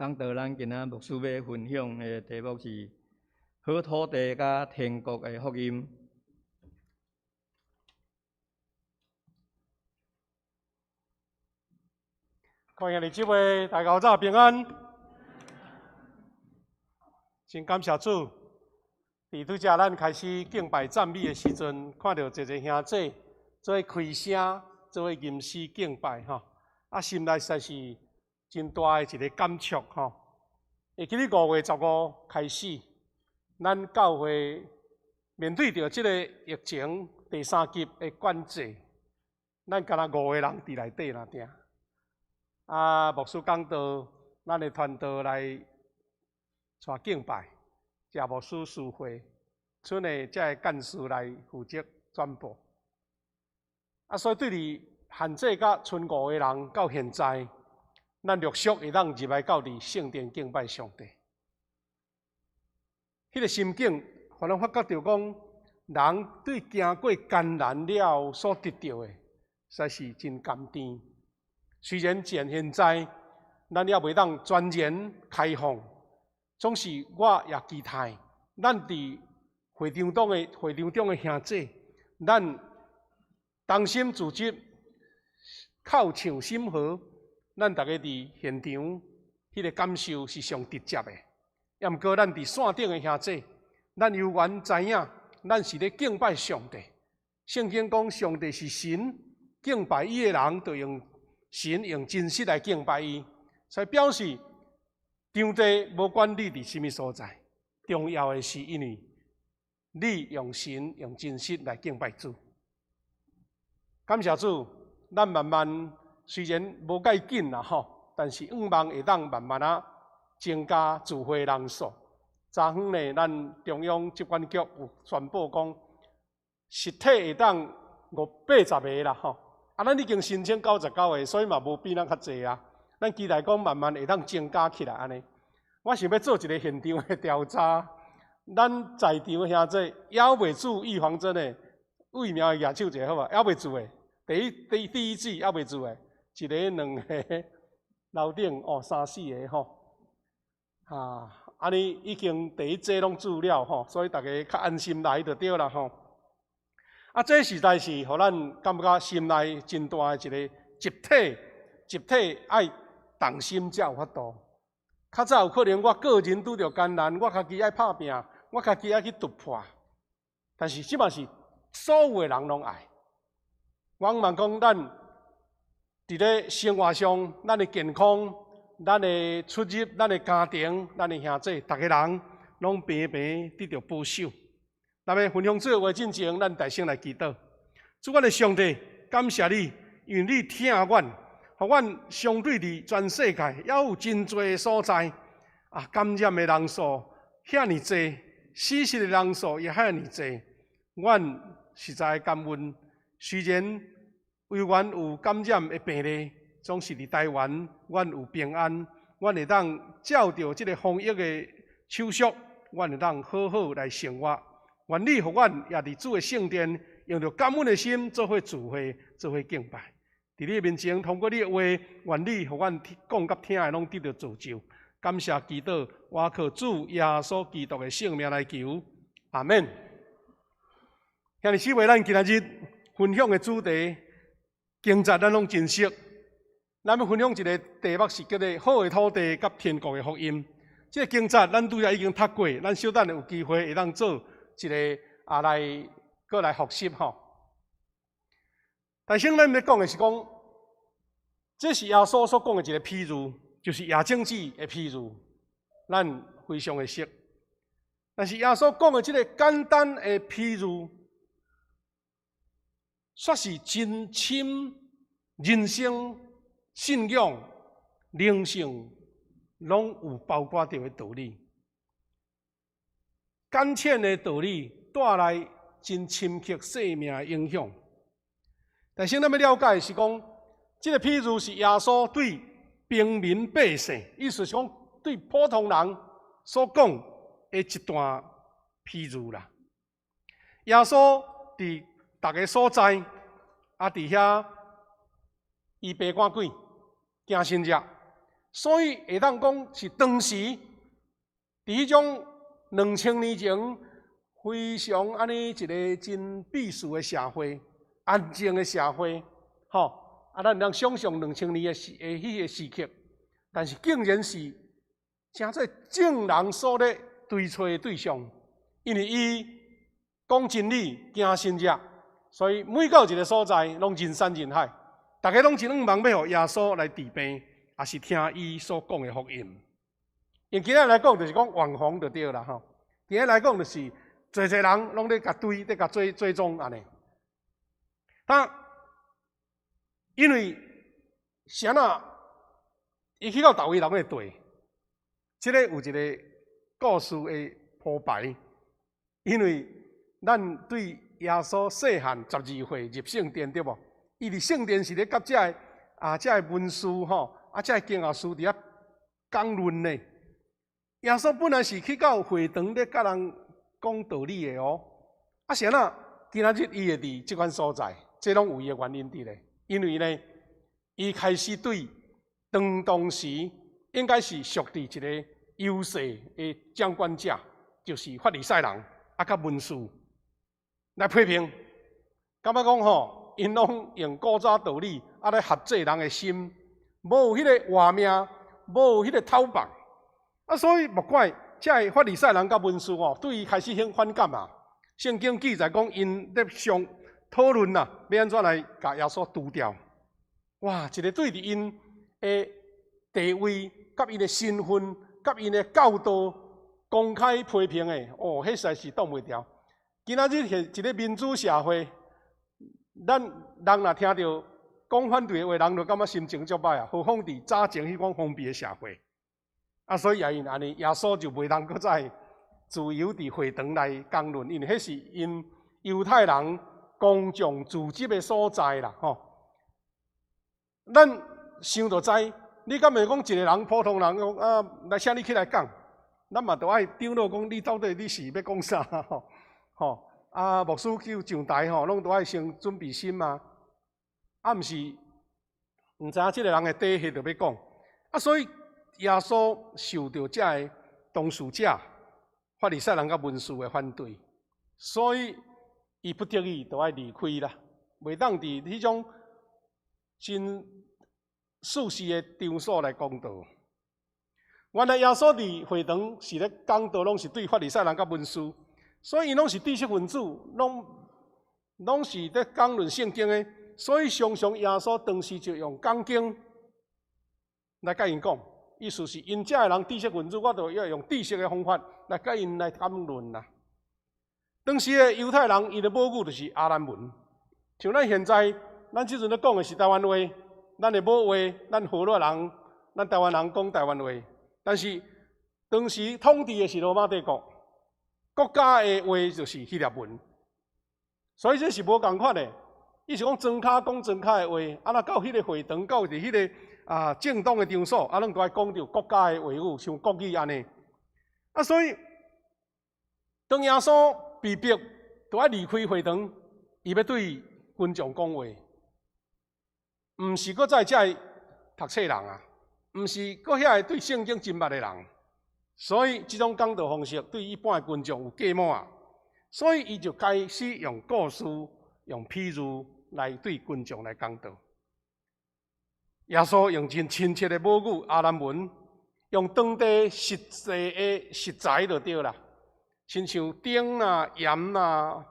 講道咱今仔牧師欲分享的題目是好土地佮天國的福音。各位兄弟姊妹，大家早平安。真感謝主，佇拄才咱開始敬拜讚美的時陣，看著濟濟兄弟做伙開聲，做伙吟詩敬拜吼，啊，心內實在是真大的一個感觸吼。會記得5月15開始，咱教會面對著這個疫情第三級的管制，咱干焦五個人佇內底爾定。啊，牧師講道，咱的傳道來帶敬拜，謝牧師司會，賰的這个幹事來負責轉播。啊，所以對佇限制甲賰五個人到現在，咱陸續會當入來到佇聖殿敬拜上帝。彼個心境，予咱發覺著講，人對經過艱難了後所得著的，實在是真甘甜。雖然現現在，咱猶袂當全然開放，總是我也期待，咱佇會場中的會場中的兄弟，咱同心組織，口唱心和，咱逐家佇現場，彼個感受是上直接的。抑毋過咱佇線頂的兄弟，咱猶原知影，咱是咧敬拜上帝。聖經講，上帝是神，敬拜伊的人，就用神用真實來敬拜伊，所以表示場地無管你佇啥物所在，重要的是因為你用神用真實來敬拜主。感謝主，咱慢慢雖然無介緊啦吼，但是向望會當慢慢仔增加聚會人數。昨昏呢，咱中央疾管局有宣布講，實體會當五八十个啦吼。啊，咱已經申請99個，所以嘛無比咱較濟啊。咱期待講慢慢會當增加起來按呢。我想欲做一個現場的調查，咱在場的兄弟猶未注預防針的，疫苗舉手一下好無？猶未注的，第一第第一劑猶未注的，一个、兩个，樓頂哦，三四个吼。啊，按呢已經第一劑攏注了吼，所以逐家較安心來就對啦吼。啊，這實在是予咱感覺心內真大的一個集體，集體愛同心才有法度。較早有可能我個人拄著艱難，我家己愛拍拚，我家己愛去突破。但是這馬是所有的人攏愛。我毋茫講咱佇咧生活上，咱的健康、咱的出入、咱的家庭、咱的兄弟，逐个人攏平平得著保守。咱欲分享主的話進前，咱大聲來祈禱。主，阮的上帝，感謝你，因為你疼阮，予阮相對佇全世界，猶有真濟所在啊，感染的人數遐爾濟，死死的人數也遐爾濟。阮實在感恩，雖然猶原有感染的病例，總是佇台灣，阮有平安，阮會當照著這个防疫的手續，阮會當好好來生活。願你予阮也佇主的聖殿，用著感恩的心做伙聚會，做伙敬拜。佇你的面前，通過你的話，願你予阮講佮聽的攏得著造就。感謝祈禱，我靠主耶穌基督的聖名來求，阿們。兄弟姊妹，咱今仔日分享的主題，經節咱攏真熟。咱欲分享一个題目是叫做好的土地佮天國的福音。這個經節咱拄才已經讀過，咱小等有機會會當做一个啊來閣來複習吼。但是咱欲講的是講，這是耶穌所講的一个譬喻，就是野種子的譬喻，咱非常的熟。但是耶穌講的這个簡單的譬喻，煞是真深人生、信仰、靈性，攏有包括著的道理。簡淺的道理帶來真深刻生命的影響。但是咱欲了解的是講，這个譬喻是耶穌對平民百姓，意思是講對普通人所講的一段譬喻啦。耶穌佇逐个所在，啊，佇遐伊爬趕鬼，行神蹟，所以會當講是當時佇彼種2000年前非常按呢一个真閉俗的社會，安靜的社會，吼，啊，咱會當想象兩千年的時的彼个時刻，但是竟然是成做眾人所咧追揣的對象，因為伊講真理、行神跡，所以每到一个所在，攏人山人海，逐家攏真向望欲予耶穌來治病，抑是聽伊所講的福音。用今仔來講，就是講網紅就對啦吼。今仔來講，就是濟濟人攏咧共追，咧共追追蹤按呢。但因為啥那，伊去到佗位人會對，這个有一个故事的鋪排。因為咱對耶穌細漢12歲入聖殿對無？伊佇聖殿是咧佮這个啊，這个文士吼，啊，這个經學師佇遐講論呢。耶穌本來是去到會堂咧，佮人講道理的哦。啊，是按怎？今仔日伊會佇這款所在，這攏有伊的原因佇咧。因為呢，伊開始對當時應該是屬佇一个優勢的掌管者，就是法利賽人啊，佮文士來批評，感覺講吼，𪜶攏用古早道理啊來箝制人的心，無彼个活命，無彼个透放。啊，所以莫怪這个法利賽人佮文士吼，對伊開始興反感啊。聖經記載講，𪜶咧商討論啊，欲按怎來共耶穌除掉。哇！一个對佇𪜶的地位、佮𪜶的身份、佮𪜶的教導公開批評的，哦，彼實在是擋袂牢。今仔日是一个民主社會，咱人若聽著講反對的話，人就感覺心情足歹啊。何況佇早前彼款封閉的社會，啊，所以也因按呢，耶穌就袂當閣再自由佇會堂來講論，因為彼是𪜶猶太人公眾聚集的所在啦，吼。咱想就知，你敢會講一个人普通人講啊，來請你起來講，咱嘛著愛長老講，你到底你是欲講啥吼？吼啊，牧師叫上台吼，攏都愛先準備心啊，啊，毋是毋知影這个人的底細就欲講，啊，所以耶穌受著這个當事者法利賽人佮文士的反對，所以伊不得已著愛離開啦，袂當佇彼種真舒適的場所來講道。原來耶穌佇會堂是咧講道，攏是對法利賽人佮文士，所以𪜶攏是知識分子，攏是咧講論聖經的，所以常常耶穌當時就用講經來佮𪜶講，意思是𪜶遮的人知識分子，我就欲用知識的方法來佮𪜶來談論啦。當時的猶太人，𪜶的母語就是亞蘭文，像咱現在，咱這陣咧講的是台灣話，咱的母話，咱河洛人，咱台灣人講台灣話。但是當時統治的是羅馬帝國，國家的話就是希臘文，所以這是無仝款的。伊是講莊跤講莊跤的話，啊，若到彼个會堂，到佇彼个啊正當的場所，啊，攏都愛講著國家的話語，像國語按呢。啊，所以當耶穌被逼著愛離開會堂，伊欲對群眾講話，毋是閣再遮个讀冊人啊，毋是閣遐个對聖經真捌的人，所以這種講道方式對一般的群眾有隔膜啊，所以伊就開始用故事、用譬喻來對群眾來講道。耶穌用真親切的母語亞蘭文，用當地實際的食材就對啦，親像丁啦、鹽啦、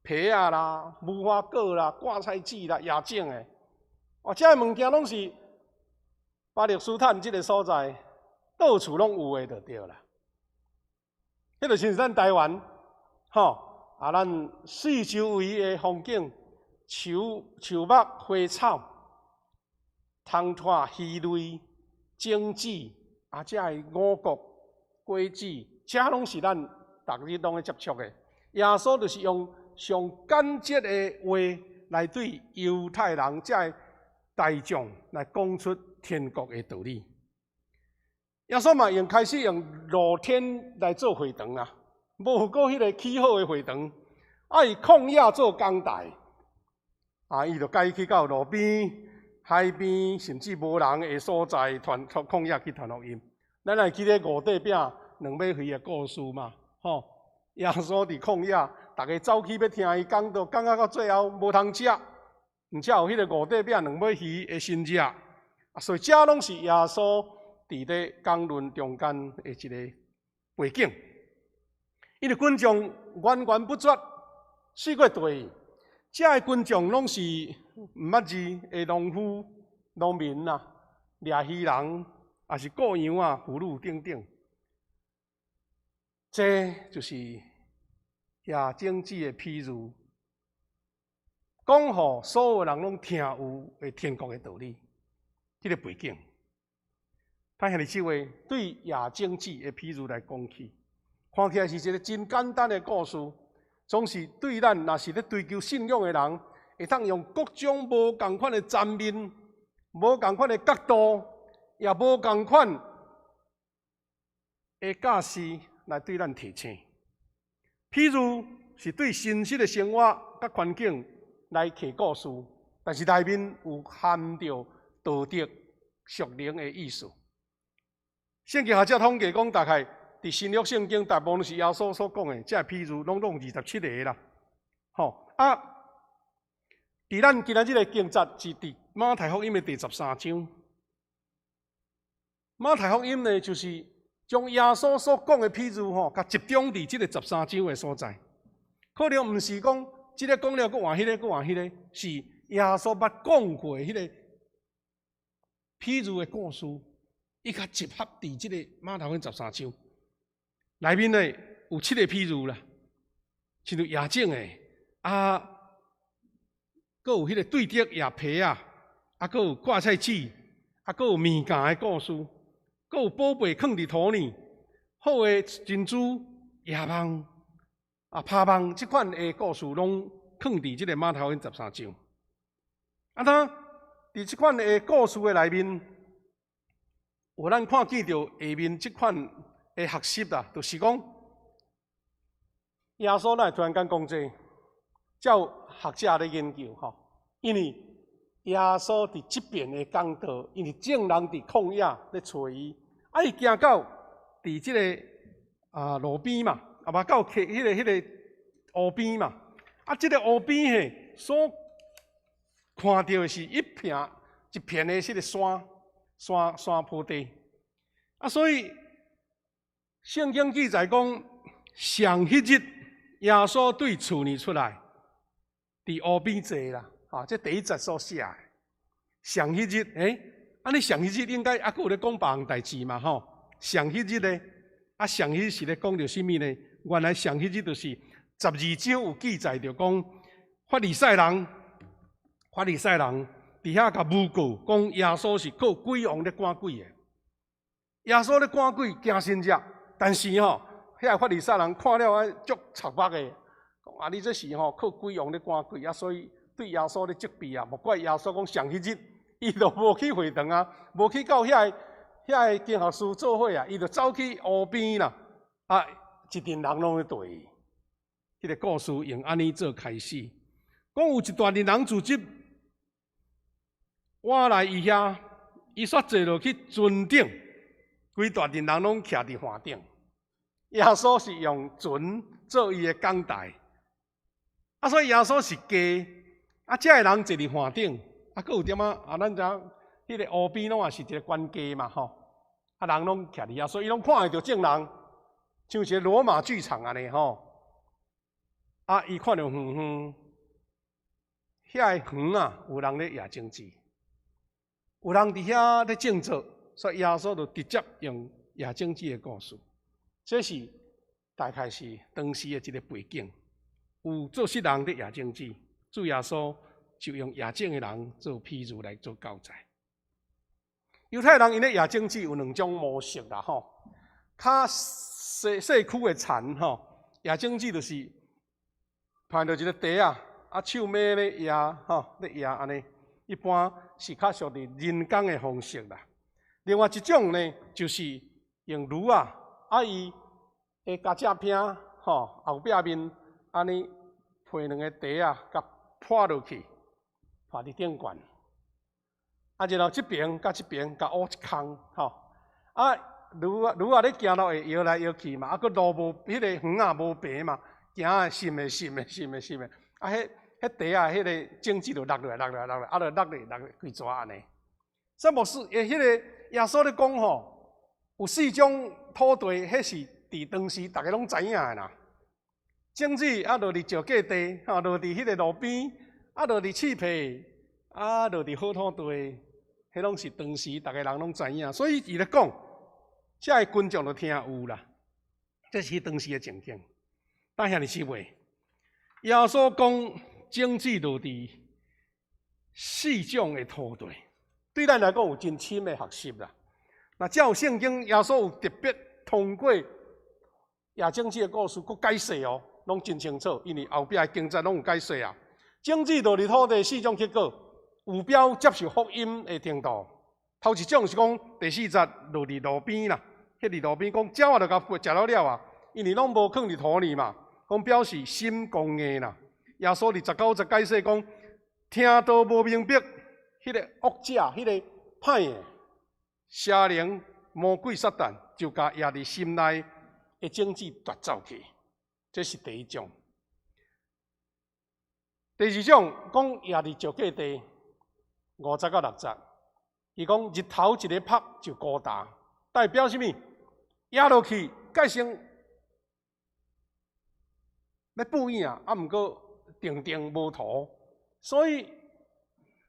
皮仔啦、無花果啦、掛菜籽啦、椰種的，哦，這个物件攏是巴勒斯坦這个所在，到處攏有的就對啦。彼就親像咱台灣，吼啊，咱四周圍的風景，樹樹木、花草、蟲蟶、魚類、種子，啊，這个五穀、果子，這攏是咱逐日攏咧接觸的。耶穌就是用上簡潔的話來對猶太人這个大眾來講出天國的道理。耶穌嘛用開始用露天來做會堂啊，無閣彼个起好的會堂，啊，伊曠野做講台，啊，伊就改去到路邊，海邊，甚至無人的所在，傳曠野去傳福音。咱會記得五塊餅兩尾魚的故事嘛？吼，耶穌佇曠野，逐家走去欲聽伊講道，講到最後無通食，毋才有彼個五塊餅兩尾魚的神跡。啊，所以這攏是耶穌佇咧講論中間的一個背景。因為群眾源源不絕，四界綴，這个群眾攏是毋捌字的農夫、農民啊，掠魚人，抑是顧羊仔、婦女等等。這就是夜種子的譬喻，講予所有人攏聽有的天國的道理。這个背景，他兄弟姊妹對夜種子的譬喻來講起，看起來是一個真簡單的故事，總是對咱若是咧追求信仰的人，會當用各種無仝款的層面、無仝款的角度，也無仝款的教示來對咱提醒。譬如是對現實的生活佮環境來提故事，但是內面有含著道德屬靈的意思。聖經學者統計講，大概佇新約聖經，大部分是耶穌所講的，這个譬喻攏總27個啦。吼啊！佇咱今仔日的經節是佇馬太福音的第13章。馬太福音呢，就是將耶穌所講的譬喻吼，共集中佇這个十三章的所在。可能毋是講這个講了，閣換彼个，閣換彼个，是耶穌捌講過彼个譬喻的故事，伊較集合佇這个馬太福音十三章。內面呢有七个譬喻啦，親像夜種的啊，閣有彼个對竹葉皮仔，啊，閣有芥菜籽，啊，閣有麵羹的故事，閣有寶貝囥佇土裡，好的珍珠、夜夢、啊，拋網，這款的故事攏囥佇這个馬太福音十三章。啊，當佇這款的故事的內面，有咱看見著下面這款的學習啦，就是講耶穌哪會突然間講這個？才有學者咧研究吼，因為耶穌佇這邊的講道，因為眾人佇曠野咧揣伊，啊，伊行到佇這个啊路邊嘛，啊嘛到溪彼个湖邊嘛，啊，這个湖邊嘿所看著的是一片一片的這个山坡地，啊，所以聖經記載講，上彼日耶穌對厝裡出來，佇湖邊坐啦，啊，這第一節所寫的。上彼日，欸，按呢上彼日應該猶閣有咧講別項代誌嘛，吼。上彼日咧，啊，上彼日是咧講著啥物呢？原來上彼日就是12章有記載著講，法利賽人佇遐共誣告，講耶穌是靠鬼王咧趕鬼的。耶穌咧趕鬼行神跡，但是吼，遐法利賽人看了啊，足錯目的，講啊，你這是吼靠鬼王咧趕鬼啊，所以對耶穌咧責備啊，莫怪耶穌講上彼日，伊就無去會堂啊，無去到遐个經學士做伙啊，伊就走去湖邊啦，啊，一陣人攏咧綴伊。彼个故事用按呢做開始，講有一大陣人聚集，倚來伊遐，伊煞坐落去船頂，規大陣人攏徛佇岸頂。耶穌是用船做伊的講台，啊，所以耶穌是家，啊，遮个人坐佇岸頂，啊，閣有點仔啊，咱知影彼个湖邊攏也是一个懸架嘛，吼，啊，人攏徛佇遐，所以伊攏看會著眾人，像一个羅馬劇場按呢吼。啊，伊看著遠遠，遐个園啊，有人咧掖種子，有人佇遐咧種作，所以耶穌就直接用掖種子的故事。這是大概是當時的一個背景。有做穡人咧掖種子，主耶穌就用掖種的人做譬喻來做教材。猶太人𪜶咧掖種子有兩種模式啦，吼。較細細區的田吼，掖種子就是攀著一个袋仔，啊手尾咧掖吼，咧掖按呢，一般是較屬於人工的方式啦。另外一種呢，就是用驢仔，啊伊會共正平吼，後壁面按呢提兩个袋仔，共撥落去，撥佇頂懸。啊，然後這爿佮這爿共挖一空，吼。啊，驢仔驢仔咧行路會搖來搖去嘛，啊，閣路無彼個園仔無平嘛，行啊糝的糝的糝的糝的，啊，彼彼地仔彼个種子就落落來落落來落來，啊，就落落落規逝按呢。所以牧師，彼个耶穌咧講吼，有四種土地，彼是佇當時逐家攏知影的啦。種子啊，落佇石硭地，吼，落佇彼个路邊，啊，落佇刺皮，啊，落佇好土地，彼攏是當時逐家人攏知影。所以伊咧講，遮个群眾就聽有啦。這是當時的情景。但兄弟姊妹，耶穌講種子落佇四種的土地，對咱來講有真深的學習啦。若照聖經，耶穌有特別通過耶種子的故事，閣解釋哦，攏真清楚。因為後壁的經節攏有解釋啊。種子落佇土地四種結果，有表接受福音的程度。頭一種是講第四節落佇路邊啦，彼佇路邊講鳥仔就共食了了啊，因為攏無囥佇土裡嘛，講表示心剛硬啦。耶穌佇19節解釋講，聽道無明白，彼个惡者，彼个歹的邪靈魔鬼撒旦，就共掖佇心內的種子奪走去。這是第一種。第二種講掖佇石硭地，5節到6節，伊講日頭一个曝就枯焦，代表啥物？掖落去，蓋先欲哺影，啊，毋過定定無土，所以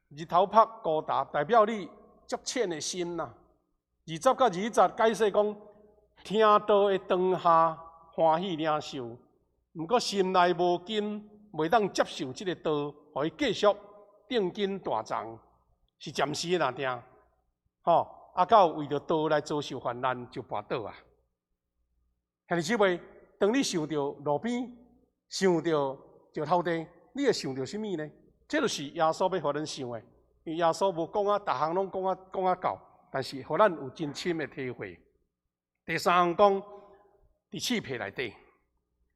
日頭曝枯焦，代表你足淺的心啦。20到21節解釋講，聽道的當下歡喜領受，毋過心內無根，袂當接受這个道，予伊繼續定根大長，是暫時的爾定，吼，啊，到為著道來遭受患難就跋倒啊。兄弟姊妹，當你想著路邊，想著石頭地，你會想著啥物呢？這就是耶穌欲予咱想的，因為耶穌無講啊，逐項攏講啊講啊到，但是予咱有真深的體會。第三項講，佇刺皮內底，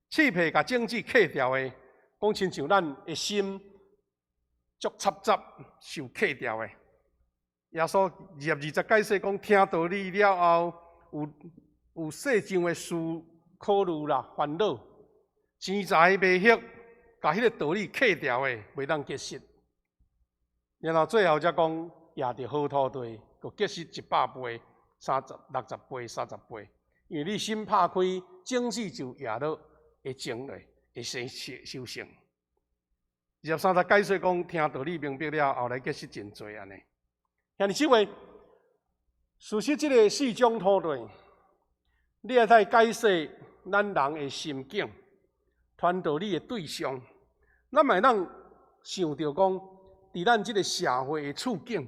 刺皮共種子磕掉的，講親像咱的心足插雜受磕掉的。耶穌22節解釋講，聽道理了後，有世上的事考慮啦、煩惱、錢財迷惑，共彼个道理磕掉的，袂當結實。然後最後才講，掖佇好土地，閣結實100倍、30、60倍、30倍。因為你心拍開，種子就掖落會種落，會生收成。23節解釋講，聽道理明白了後來結實真濟按呢。兄弟姊妹，事實這个四種土地，你會使解釋咱人的心境，傳道理的對象，咱嘛會當想著講，佇咱這个社會的處境，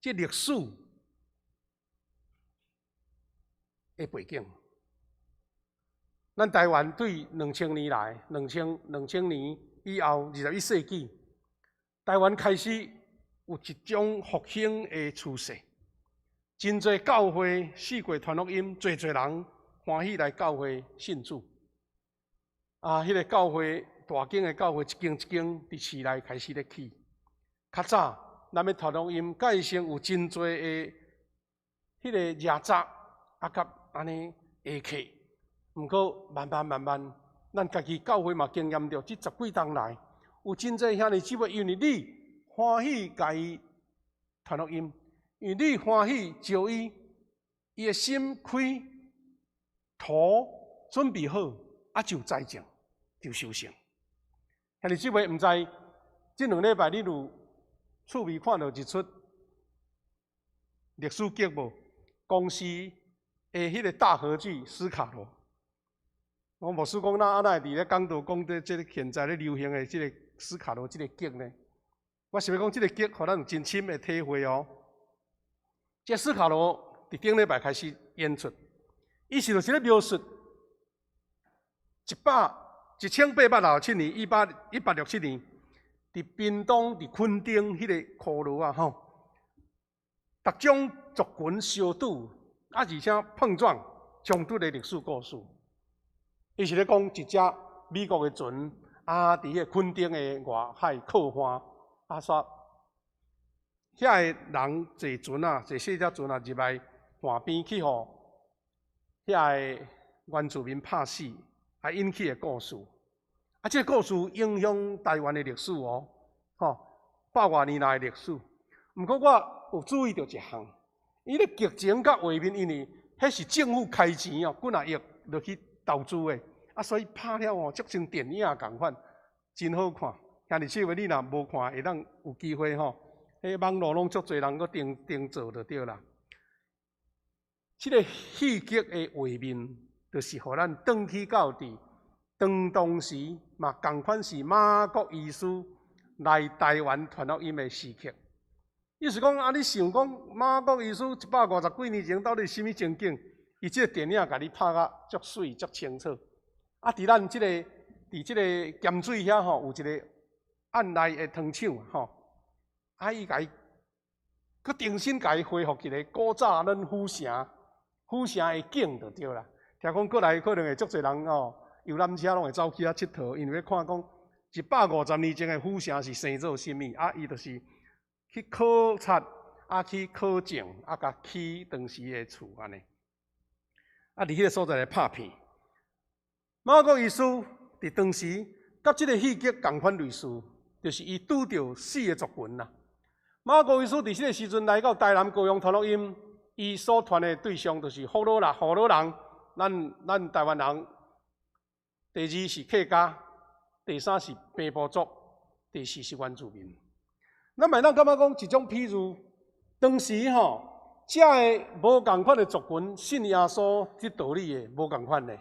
這歷史的背景，咱台灣對2000年來，2000年以後，21世紀，台灣開始有一種復興的趨勢，真濟教會四界傳福音，濟濟人歡喜來教會信主。啊，彼个教會大間的教會一間一間佇市內開始咧起。較早，咱欲傳福音，蓋先有真濟的彼个夾雜，啊，佮按呢下客。毋過慢慢慢慢，咱家己教會嘛經驗著，這十幾冬來，有真濟兄弟姊妹，因為你歡喜共伊傳福音，因為你歡喜招伊，伊的心開，土準備好，啊就栽種，就收成。兄弟姊妹，毋知這2禮拜你有趣味看著一齣歷史劇無？公視的彼个大河劇《斯卡羅》。我牧師講，哪會佇咧講道講這這个現在咧流行的這个斯卡羅這个劇呢？我想欲講，這个劇予咱有真深的體會哦。這斯卡羅佇頂禮拜開始演出，伊是就是咧描述1867年，1867年，佇屏東佇墾丁彼个箍蘆仔吼，逐種族群相拄，啊而且碰撞衝突的歷史故事。伊是咧講一隻美國的船啊，佇彼个墾丁的外海靠岸，啊，煞遐个人坐船仔，坐細隻船仔入來岸邊去予遐个原住民拍死，啊引起的故事。啊，這个故事影響台灣的歷史哦，吼，百外年來的歷史。毋過我有注意著一項，伊咧劇情佮畫面，因為彼是政府開錢哦，幾若億落去投資的，啊，所以拍了哦，足像電影仝款，真好看。兄弟姊妹，你若無看，會當有機會吼，彼網路攏足濟人閣訂訂做就對啦。這个戲劇的畫面，就是予咱轉去到佇當時嘛，仝款是馬國醫師來台灣傳福音的時刻。意思講啊，你想講馬國醫師一百五十幾年前到底是啥物情景？伊這个電影共你拍甲足媠足清楚。啊，佇咱這个佇這个鹹水遐吼，有一個案內的糖廠吼，啊，伊共伊閣重新共伊恢復一个古早咱府城府城的景就對啦。聽講過來可能會足濟人吼，遊覽車攏會走去遐𨑨迌，因為欲看講一百五十年前的府城是生做啥物，啊，伊就是去考察，啊，去考證，啊，共起當時的厝按呢。啊，佇彼个所在來拍片。馬國醫師佇當時佮這个戲劇仝款類似，就是伊拄著四个族群啦。馬國醫師佇彼个時陣來到台南高雄傳福音，伊所傳的對象就是福佬啦、福佬人，咱台灣人。第二是客家，第三是平埔族，第四是原住民。咱嘛會當感覺講一種譬喻，當時吼，遮个無仝款的族群信耶穌這道理的無仝款的，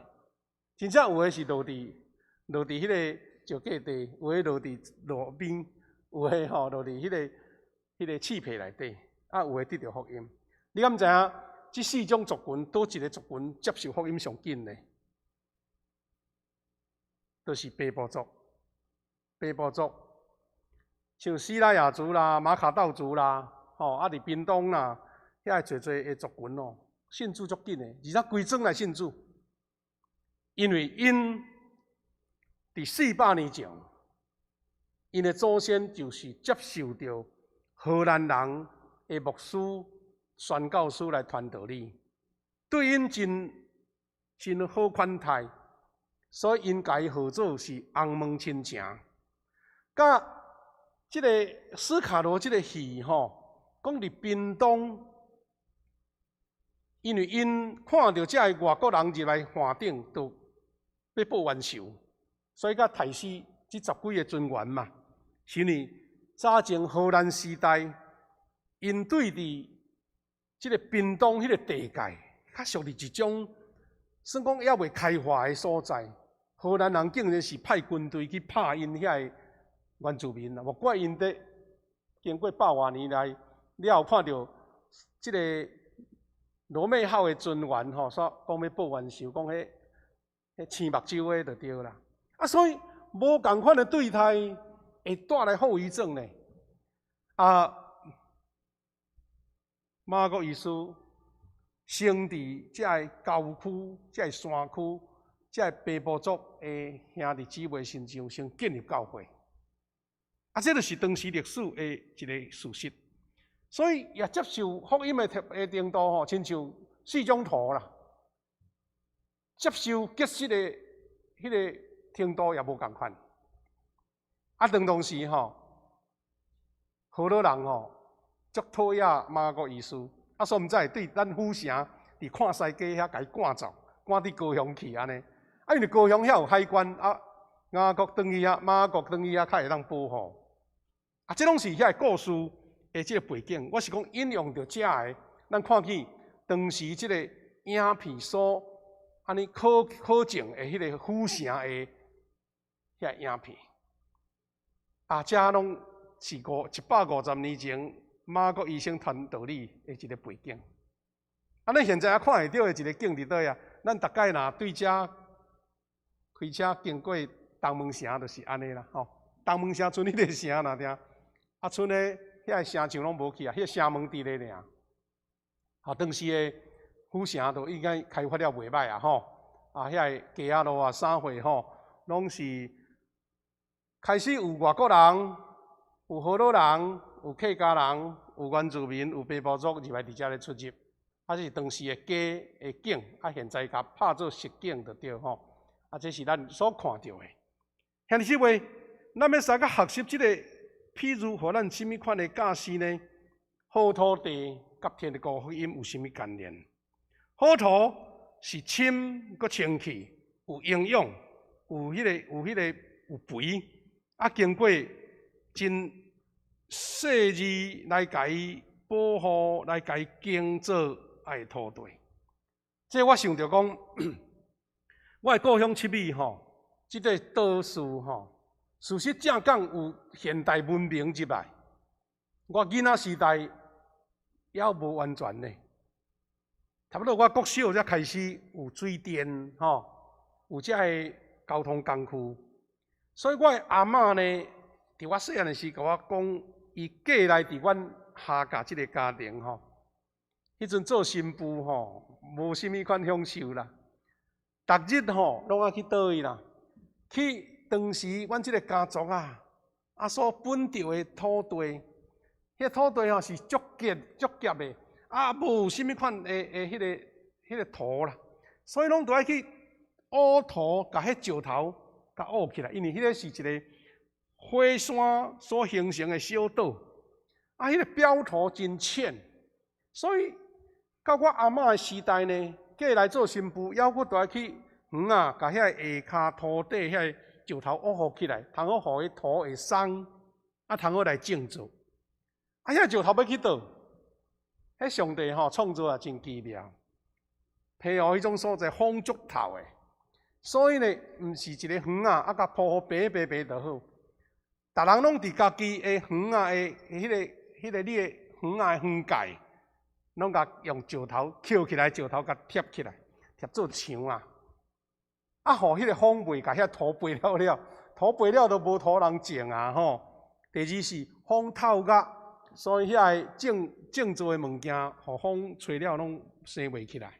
真正有的是落佇彼個石架地，有的落佇路邊，有的吼落佇彼個鼠皮內底，啊有的得著福音。你敢知影？這四種族群，佗一个族群接受福音上緊的？就是平埔族，平埔族，像西拉雅族啦、馬卡道族啦，吼啊佇屏東啦，遐濟濟的族群哦，信主足緊的，而且規莊來信主，因為𪜶佇400年前，𪜶的祖先就是接受著荷蘭人的牧師、宣教師來傳道理，對𪜶真真好款待。所以𪜶共伊號做是紅毛親情。佮這个斯卡羅這个戲吼，講佇屏東，因為𪜶看著這个外國人入來岸頂，就欲報冤仇，所以才刣死這十幾个船員嘛。是因為早前荷蘭時代，𪜶對佇這个屏東彼个地界，較屬佇一種算講猶未開發的所在。荷蘭人竟然是派軍隊去拍𪜶遐个原住民啊！無怪𪜶佇經過百外年來了後，看著這个羅妹號的船員吼，煞講欲報冤仇，講彼青目睭的就對啦。啊，所以無仝款的對待會帶來後遺症呢。啊，馬國醫師生佇這个郊區、這个山區、這个平埔族的兄弟姊妹身上，先建立教會。啊，這就是當時歷史的一个事實。所以也接受福音的程度吼，親像四種圖啦。接受結實的彼个程度也無仝款。啊，當時吼，荷蘭人吼，足討厭馬國醫師，啊，所以毋知會對咱府城佇看西街遐共伊趕走，趕佇高雄去按呢。啊，因為高雄遐有海關，啊，雅各轉去遐，馬國轉去遐較會當保護。啊，這攏是遐个故事的這个背景。我是講引用著遮个，咱看見當時這个影片所按呢考證的彼个府城的遐影片。啊，這攏是150年前馬國醫生傳道理的一个背景。啊，咱現在也看會著的一个景佇佗啊？咱逐擺若對遮開車經過東門城，就是按呢啦，吼。東門城賰彼个城爾定，啊，賰咧遐个城牆攏無去啊，彼个城門佇咧爾。啊，當時的府城都應該開發了袂䆀啊，吼。啊，遐个街仔路啊、啥貨吼，攏是開始有外國人、有荷蘭人、有客家人，有原住民，有平埔族入來佇遮咧出入。啊，這是當時的街的景，啊，現在共拍做實景就對吼。啊，這是咱所看著的。兄弟姊妹，咱欲使閣學習這个譬喻，予咱啥物款的教示呢？好土地佮天國福音有啥物關聯？好土是深閣清氣，有營養，有彼个有肥，啊，經過真細膩來共伊保護，來共伊耕作的土地。這我想著講，我的故鄉七美吼，這个島嶼吼，事實正講有現代文明入來，我囡仔時代猶無完全呢。差不多我國小才開始有水電吼，有這个交通工具，所以我的阿嬤呢，佇我細漢的時，共我講，伊過來佇阮客家這个家庭吼，彼陣做新婦吼，無啥物款享受啦。逐日吼，攏愛去佗位啦？去當時阮這个家族啊，啊所分著的土地，彼个土地吼是足結足夾的，啊無啥物款的彼个土啦，所以攏著愛去挖土，共彼石頭共挖起來，因為彼个是一个火山所形成的小島，啊，彼个表土真淺，所以到我阿嬤的時代呢，過來做新婦，猶閣著愛去園仔，共遐个下跤土底遐个石頭挖予起來，通好予彼土會鬆，啊，通好來種作。啊，遐石頭欲去佗？彼上帝吼創造也真奇妙，澎湖彼種所在風足透的，所以呢，毋是一个園仔，啊，共鋪予平平平就好。逐人攏佇家己的園仔的彼个你的園仔的園界，攏共用石頭抾起來，石頭共疊起來，疊做牆啊。啊，予彼个風袂共遐土飛了了，土飛了都無土通種啊吼。第二是風透甲，所以遐个種種作的物件，予風吹了攏生袂起來。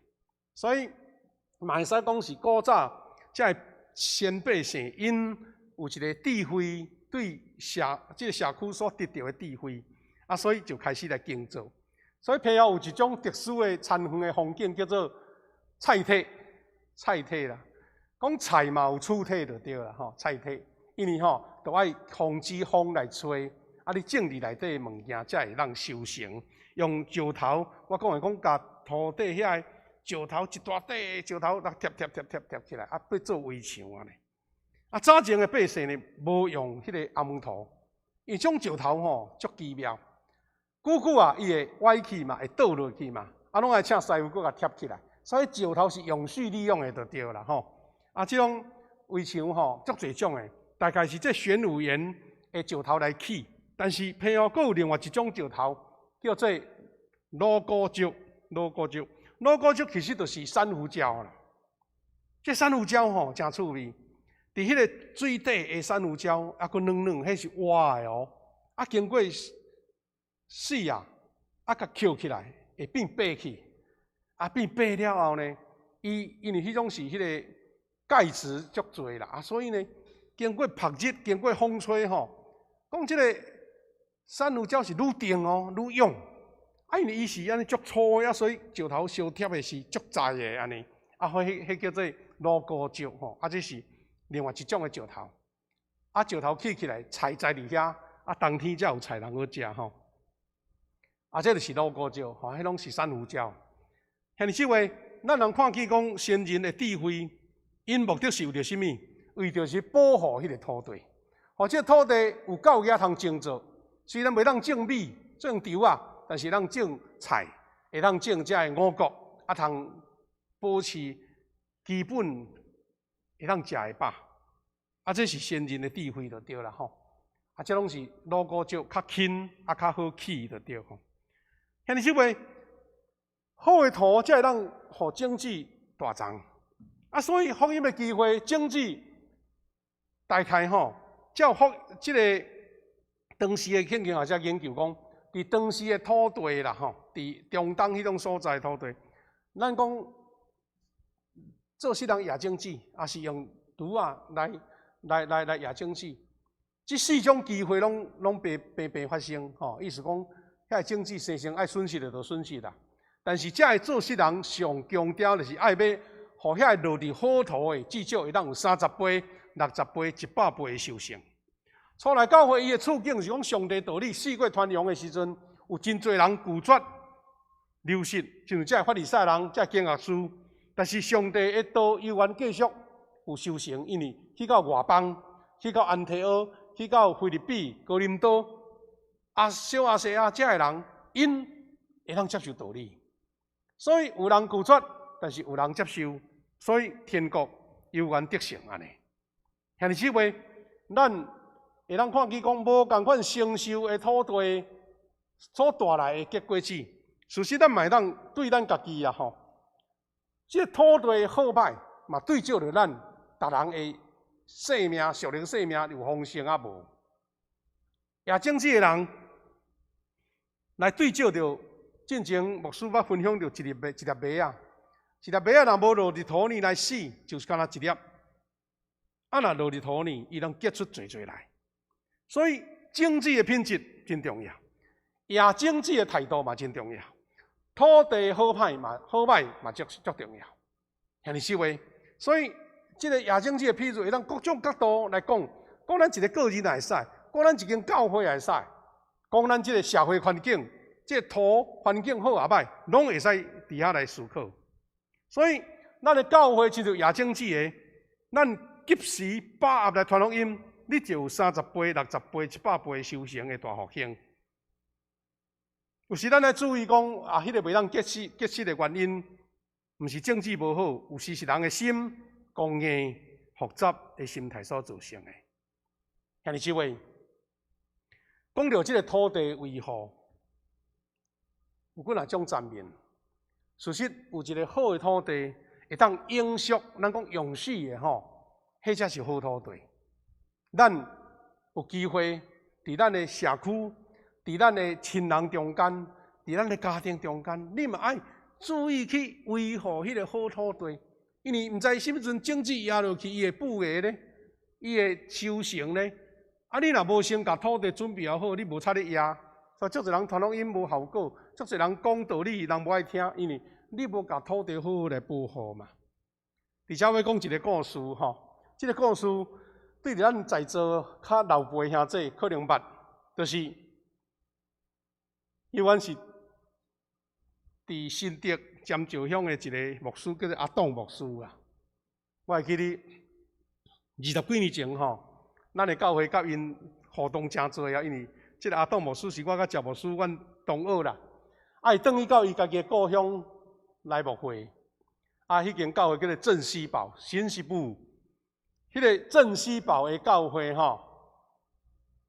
所以嘛會使講是古早這个先百姓，𪜶有一个智慧，對這个社區所得著的智慧，啊，所以就開始來耕作。所以澎湖有一種特殊的田園的風景，叫做菜體，菜體啦。講菜嘛有主體就對啦，吼，菜體，因為吼，著愛防止風來吹，啊，你種佇內底的物件才會當收成。用石頭，我講的講，共土底遐个石頭一大塊石頭，來疊疊疊疊疊起來，啊，變做圍牆按呢。啊，早前的百姓呢，無用彼个紅毛土，因為這種石頭吼足奇妙，久久啊，伊會歪去嘛，會倒落去嘛，啊，攏愛請師傅閣共疊起來，所以石頭是永續利用的就對啦吼。啊，這種圍牆吼足濟種的，大概是這玄武岩的石頭來起，但是澎湖閣有另外一種石頭，叫做鑼鼓石，鑼鼓石，鑼鼓石其實就是珊瑚礁啦。這珊瑚礁吼誠趣味，佇彼个水底的珊瑚礁，猶閣軟軟，彼是活的哦。啊，經過死啊，啊，共抾起來會變白去，啊，變白了後呢，伊因為彼種是彼个鈣質足濟啦，啊，所以呢，經過曝日，經過風吹吼，講這个珊瑚礁是愈定哦，愈勇。啊，因為伊是按呢足粗的，啊，所以石頭相疊的是足濟的按呢。啊，彼叫做鑼鼓石吼，啊，這是另外一種的石頭。啊，石頭起起來，菜栽佇遐，啊，冬天才有菜通好食吼。啊，這就是鑼鼓石，吼，彼攏是珊瑚礁。兄弟姊妹，咱人看見講先人的智慧，𪜶目的是為著啥物？為著是保護彼个土地，予這个土地有夠額通種作。雖然袂當種米、種稻仔，但是當種菜，會當種這个五穀，啊，通保持基本會當食會飽。啊，這是先人的智慧就對啦吼。啊，這攏是鑼鼓石較輕，啊，較好起就對吼。兄弟姊妹，好的土才會當予種子大叢。啊，所以福音的機會，種子大概吼，照福這个當時的聖經學者研究講，佇當時的土地啦吼，佇中東彼種所在土地，咱講做世人野種子，抑是用鋤仔來野種子。這四種機會攏攏白白白發生，吼，意思講，遐個種子生成愛損失的就損失啦。但是這个做穡人上強調就是愛欲，予遐個落佇好土的，至少會當有30倍、60倍、100倍的收成。初來教會伊的處境是講上帝道理四界傳揚的時陣，有真濟人拒絕流失，像這个法利賽人、這个經學師。但是上帝的道猶原繼續有收成，因為去到外邦，去到安提阿，去到腓立比、哥林多、啊小亞細亞這个人，𪜶會當接受道理。所以有人拒絕，但是有人接受，所以天國猶原得勝按呢。兄弟姊妹，咱會當看見講無仝款承受的土地所帶來的結果子。事實咱嘛會當對咱家己啊吼，這個土地好歹嘛對照著咱逐人的生命、屬靈生命有豐盛抑無？野種子的人來對照著進前牧師捌分享著一粒麥，一粒麥仔，一粒麥仔若無落佇土裡來死，就是干焦一粒。啊，若落佇土裡，伊能結出濟濟來。所以種子的品質真重要，野種子的態度嘛真重要，土地好歹嘛好歹嘛足足重要。兄弟姊妹，所以這个野種子的譬喻，會當各種角度來講，講咱一个個人也會使，講咱一間教會也會使，講咱這个社會環境，這个土環境好抑歹，攏會使佇遐來思考。所以，咱的教會親像野種子的，咱及時把握來傳福音，你就有30倍、60倍、100倍收成的大復興。有時咱愛注意講啊，彼个袂當結實結實的原因，毋是種子無好，有時是人的心剛硬、複雜的心態所造成的。兄弟姊妹，講著這个土地維護，有幾若種層面。事實有一个好的土地，會當永續，咱講永續的吼，彼才是好土地。咱有機會佇咱的社區，佇咱的親人中間，佇咱的家庭中間，你嘛愛注意去維護彼个好土地，因為毋知啥物陣種子壓落去，伊會爆芽咧，伊會收成咧。啊，你若無先共土地準備好，你無插咧壓，所以足濟人傳福音無效果，足濟人講道理人無愛聽，因為你無共土地好好來保護嘛。而且欲講一个故事吼，這个故事對咱在座較老輩兄弟可能捌，就是伊阮是佇新竹尖石鄉的一个牧師，叫做阿董牧師啊。我會記得20幾年前吼，咱的教會佮𪜶互動誠濟啊，因為這个阿董牧師是我佮趙牧師阮同學啦。啊，伊轉去到伊家己的故鄉來牧會，啊，彼間教會叫做鎮西堡新西部，彼个鎮西堡的教會吼，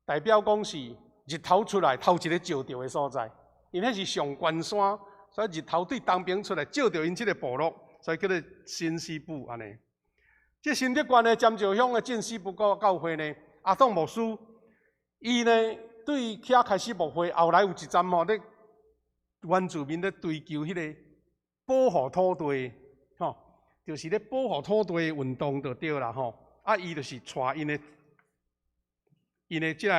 代表講是日頭出來頭一个照著的所在，因彼是上懸山，所以日頭對東邊出來照著𪜶這个部落，所以叫做新西部按呢。這新竹縣的尖石鄉的鎮西部教教會呢，阿董牧師，伊呢對遐開始牧會，後來有一站吼咧原住民咧追求彼个保護土地，吼，就是咧保護土地的運動就對啦吼。啊，伊就是帶𪜶的𪜶的這个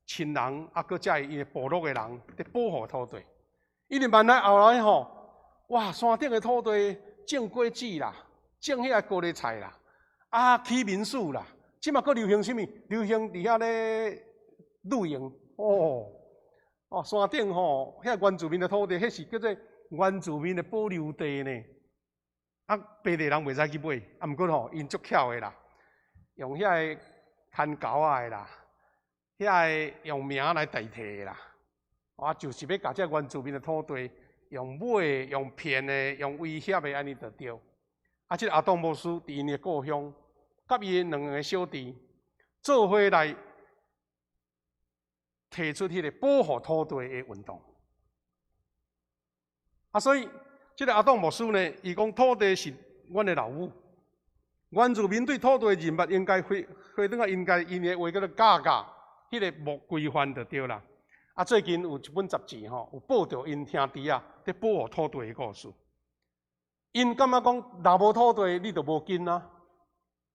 親人，啊，閣這个𪜶的部落的人，咧保護土地。因為慢來後來吼，哇，山頂的土地種果子啦，種遐个高麗菜啦，啊，起民宿啦，這馬閣流行啥物？流行佇遐咧露營哦。哦，山頂吼，遐原住民的土地，彼是叫做原住民的保留地呢。啊，白地人袂使去買，啊，毋過吼，𪜶足巧的啦，用遐个牽狗仔的啦，遐个用名來代替的啦，啊，就是欲共這原住民的土地用買的、用騙的、用威脅的，按呢就對。啊，這个阿董牧師佇𪜶的故鄉，佮伊的兩个小弟做伙來提出彼个保護土地的運動。啊，所以這个阿董牧師呢，伊講土地是阮的老母，原住民對土地的認捌應該回回轉來，應該𪜶的話叫做嘎嘎，彼个木規範就對啦。啊，最近有一本雜誌吼，有報著𪜶兄弟仔佇保護土地的故事。𪜶感覺講，若無土地，你就無根啊，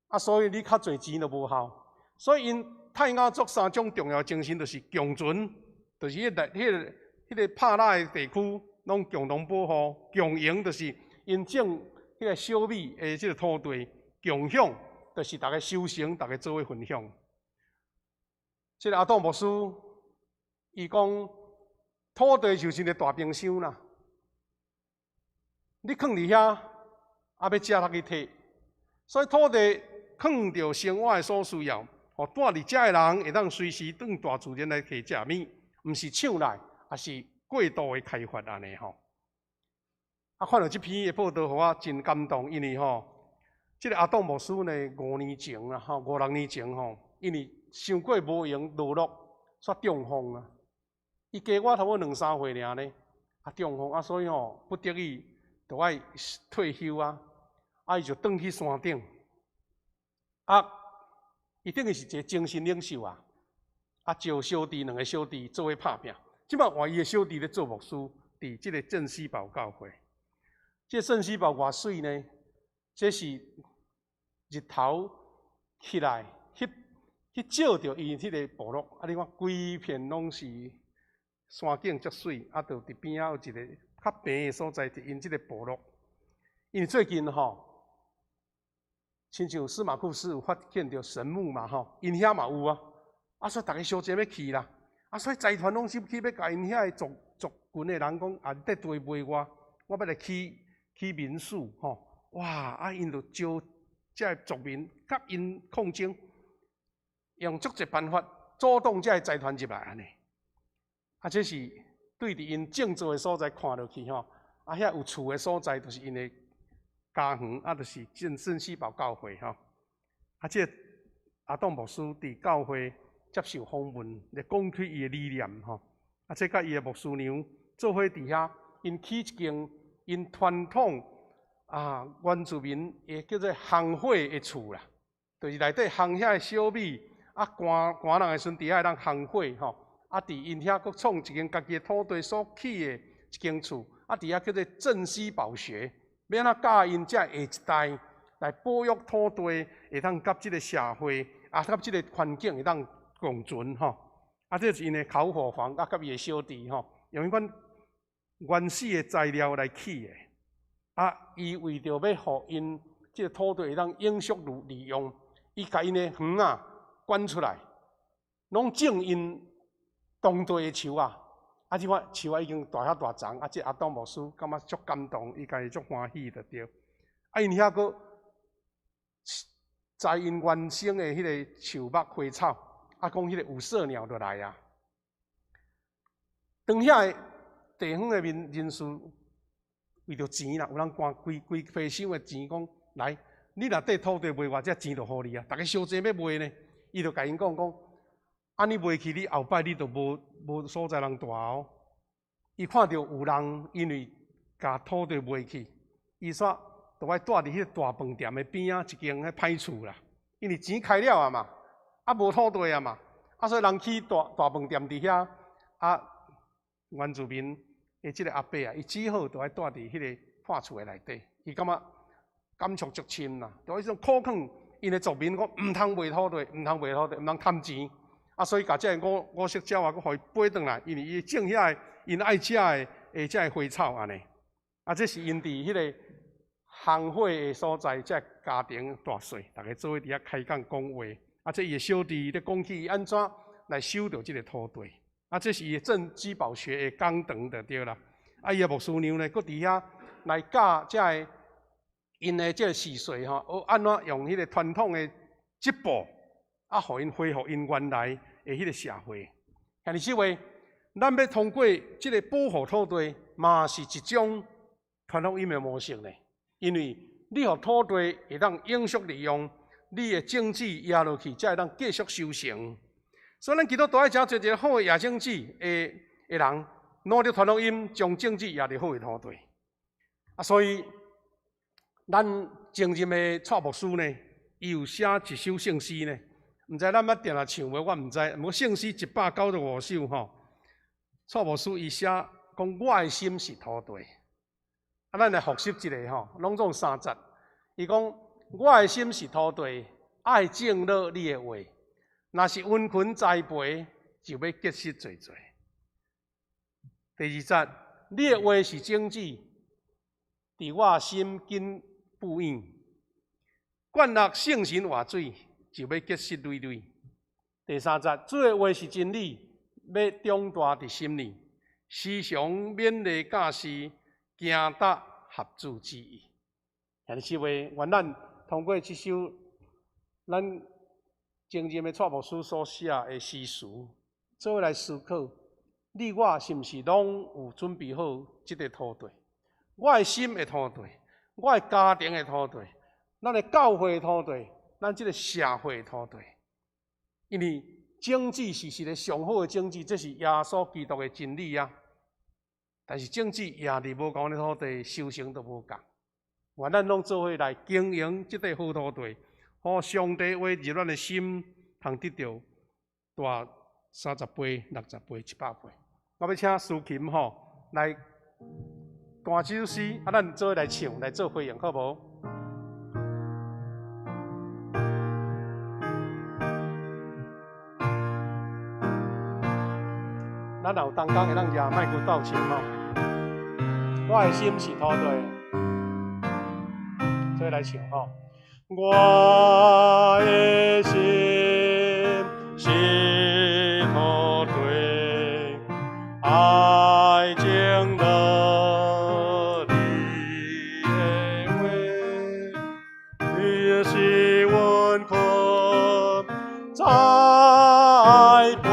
啊，所以你較濟錢就無效。所以𪜶 泰雅族三種重要精神，就是共存，就是彼個帕拉的地區攏共同保護；共榮，就是𪜶種彼個小米的這個土地；共享，就是逐家收成，逐家做伙分享。這個阿當牧師，伊講土地就是一個大冰箱啦，你囥佇遐，啊欲食才去提，所以土地囥著生活的所需要，予蹛佇遮的人會當隨時轉大自然來提食物，毋是搶來，抑是過度的開發按呢吼。啊，看著這篇的報導，予我真感動，因為吼，這個阿當牧師呢，5年前啊，吼，五六年前吼，因為傷過無閒勞碌，煞中風啊。伊加我差不多兩三歲爾呢，啊中風啊，所以吼不得已就愛退休啊，啊伊就轉去山頂，啊，伊等於是一個精神領袖啊，啊招小弟兩个小弟做伙拍拼，這擺換伊的小弟咧做牧師，佇這个鎮西堡教會。這個鎮西堡偌媠呢？這是日頭起來，去照著伊彼个部落，啊！你看規片攏是山景足媠，啊，就佇邊仔有一个較平的所在，佇𪜶這个部落。因為最近吼，親像司馬庫斯有發現著神木嘛吼，𪜶遐嘛有啊，啊，所以逐家相爭欲去啦，啊，所以財團攏是去欲共𪜶遐的族群的人講，啊，你塊地賣我，我欲來起起民宿吼，哇！啊，𪜶就招這个族民佮𪜶抗爭，用足濟辦法阻擋這个財團入來按呢。啊，這是對佇𪜶種植的所在看落去吼，啊，遐有厝的所在，就是𪜶的家園，啊，就是鎮西堡教會吼。啊，這個阿當牧師佇教會接受訪問，來講開伊的理念吼。啊，這佮伊的牧師娘做伙佇遐，𪜶起一間𪜶傳統啊原住民的叫做烘火的厝啦，就是內底烘遐的小米，啊寒寒人的時陣佇遐會當烘火吼。啊，佇𪜶遐閣創一間家己的土地所起的一間厝，啊，佇遐叫做鎮西堡學，欲按怎教𪜶遮下一代來保育土地，會當佮這个社會啊，佮這个環境會當共存吼。啊，這是𪜶的烤火房，啊，佮伊的小弟吼，用彼款原始的材料來起的。啊，伊為著欲予𪜶這个土地會當永續利用，伊共𪜶的園仔捐出來，攏種𪜶當地的樹仔，啊，這款樹仔已經大遐大叢，啊，這阿當牧師感覺足感動，伊家己足歡喜就對。啊，𪜶遐閣栽𪜶原生的彼个樹木花草，啊，講彼个五色鳥就來啊。當遐的地方的民人士為著錢啦，有人捐規規皮箱的錢，講來，你若塊土地賣我，這錢就予你啊。逐家相爭欲賣呢，伊就共𪜶講講，按呢賣去，你後擺你就無所在通蹛哦。伊看著有人因為共土地賣去，伊煞就愛蹛佇彼個大飯店的邊仔一間彼歹厝啦。因為錢開了啊嘛，啊無土地啊嘛，啊所以人起大大飯店佇遐，啊原住民的這个阿伯啊，伊只好就愛蹛佇彼个破厝的內底，伊感覺感觸足深啦。就彼種苦勸𪜶的族民講，毋通賣土地，毋通賣土地，毋通貪錢。啊，所以共這个五色鳥仔，閣予伊飛轉來，因為伊種遐个𪜶愛食的的這个花草按呢。啊，這是𪜶佇彼个烘火的所在，這个家庭大細，逐家做伙佇遐開講講話。啊，這伊的小弟咧講起伊按怎來守著這个土地。啊，這是伊的鎮基堡學的講堂就對啦。啊，伊的牧師娘呢，閣佇遐來教這个𪜶的這个序細吼，學按怎用彼个傳統的織布，啊，予𪜶恢復𪜶原來的彼个社會。兄弟姊妹，咱欲通過這个保護土地，嘛是一種傳福音的模式呢。因為你予土地會當永續利用，你的種子壓落去，才會當繼續收成。所以，咱基督徒愛誠濟一个好的野種子的人，努力傳福音，將種子壓佇好的土地。啊，所以咱前任的蔡牧師呢，伊有寫一首聖詩呢。毋知咱捌定定唱無？我毋知。毋過聖詩195首吼，蔡牧師伊寫講我的心是土地。啊，咱來複習一下吼，攏總三節。伊講我的心是土地，愛種落你的話。若是殷勤栽培，就欲结實濟濟。第二節，你的話是種子，佇我心緊哺養，灌落聖神活水，就欲結實累累。第三節，主的話是真理，欲長大佇心裡，時常勉勵教示，行得合主旨意。兄弟姊妹，願咱通過這首咱前任的蔡牧師所寫的詩詞，做伙來思考，你我是毋是攏有準備好這個土地？我的心的土地，我的家庭的土地，咱的教會的土地，咱這個社會的土地。因為種子是一個上好的種子，這是耶穌基督的真理啊。但是種子也佇無仝的土地收成都無仝。願咱攏做伙來經營這塊好土地，予上帝話入咱的心，通得著大30倍、60倍、100倍。我欲請蘇琴吼來彈這首詩，啊，咱做伙來唱來做回應，好無？咱若有同工會當舉麥克鬥唱吼。我的心是土地，做伙來唱吼。我的心是土地，愛種落你的話，你是殷勤栽培，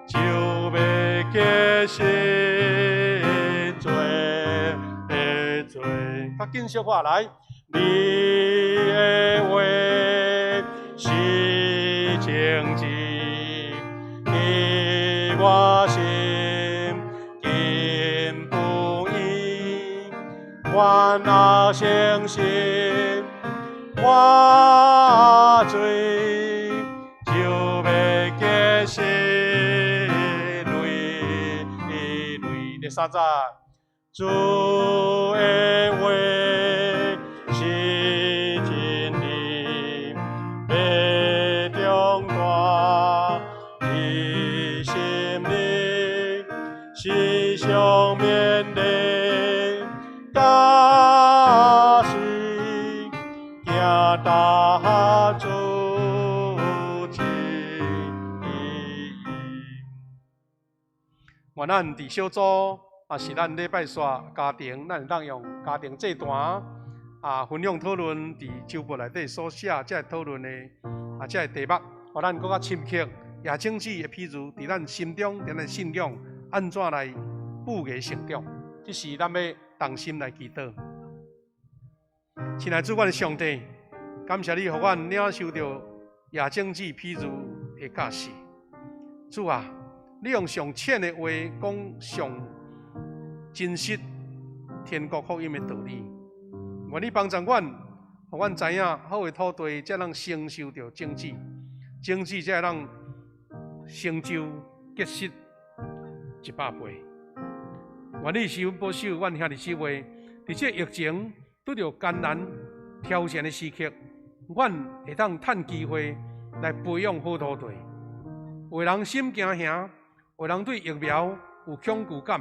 就欲結實濟濟。較緊小可來，你的話是種子，佇我心緊哺養，願若誠實活水，就欲結實累累。第三節，主的話是真理，欲長大佇心裡，時常勉勵教示，行得合主旨意。願咱佇小組，也是咱禮拜四家庭，咱會當用家庭祭壇啊，分享討論佇週報內底所寫這個討論的啊，這個題目，予咱閣較深刻，也種子的譬喻，佇咱心中，佇咱信仰，按怎來哺育成長？這是咱欲同心來祈禱。親愛主，阮的上帝，感謝你，予阮領受著野種子譬喻的教示。主啊，你用上淺的話講上真實天國福音的道理。願你幫助阮，予阮知影好的土地才能承受著種子，種子才會當成就結實100倍。願你賜阮保守，阮兄弟姊妹，佇這疫情拄著艱難挑戰的時刻，阮會當趁機會來培養好土地。有的人心驚惶，有的人對疫苗有恐懼感，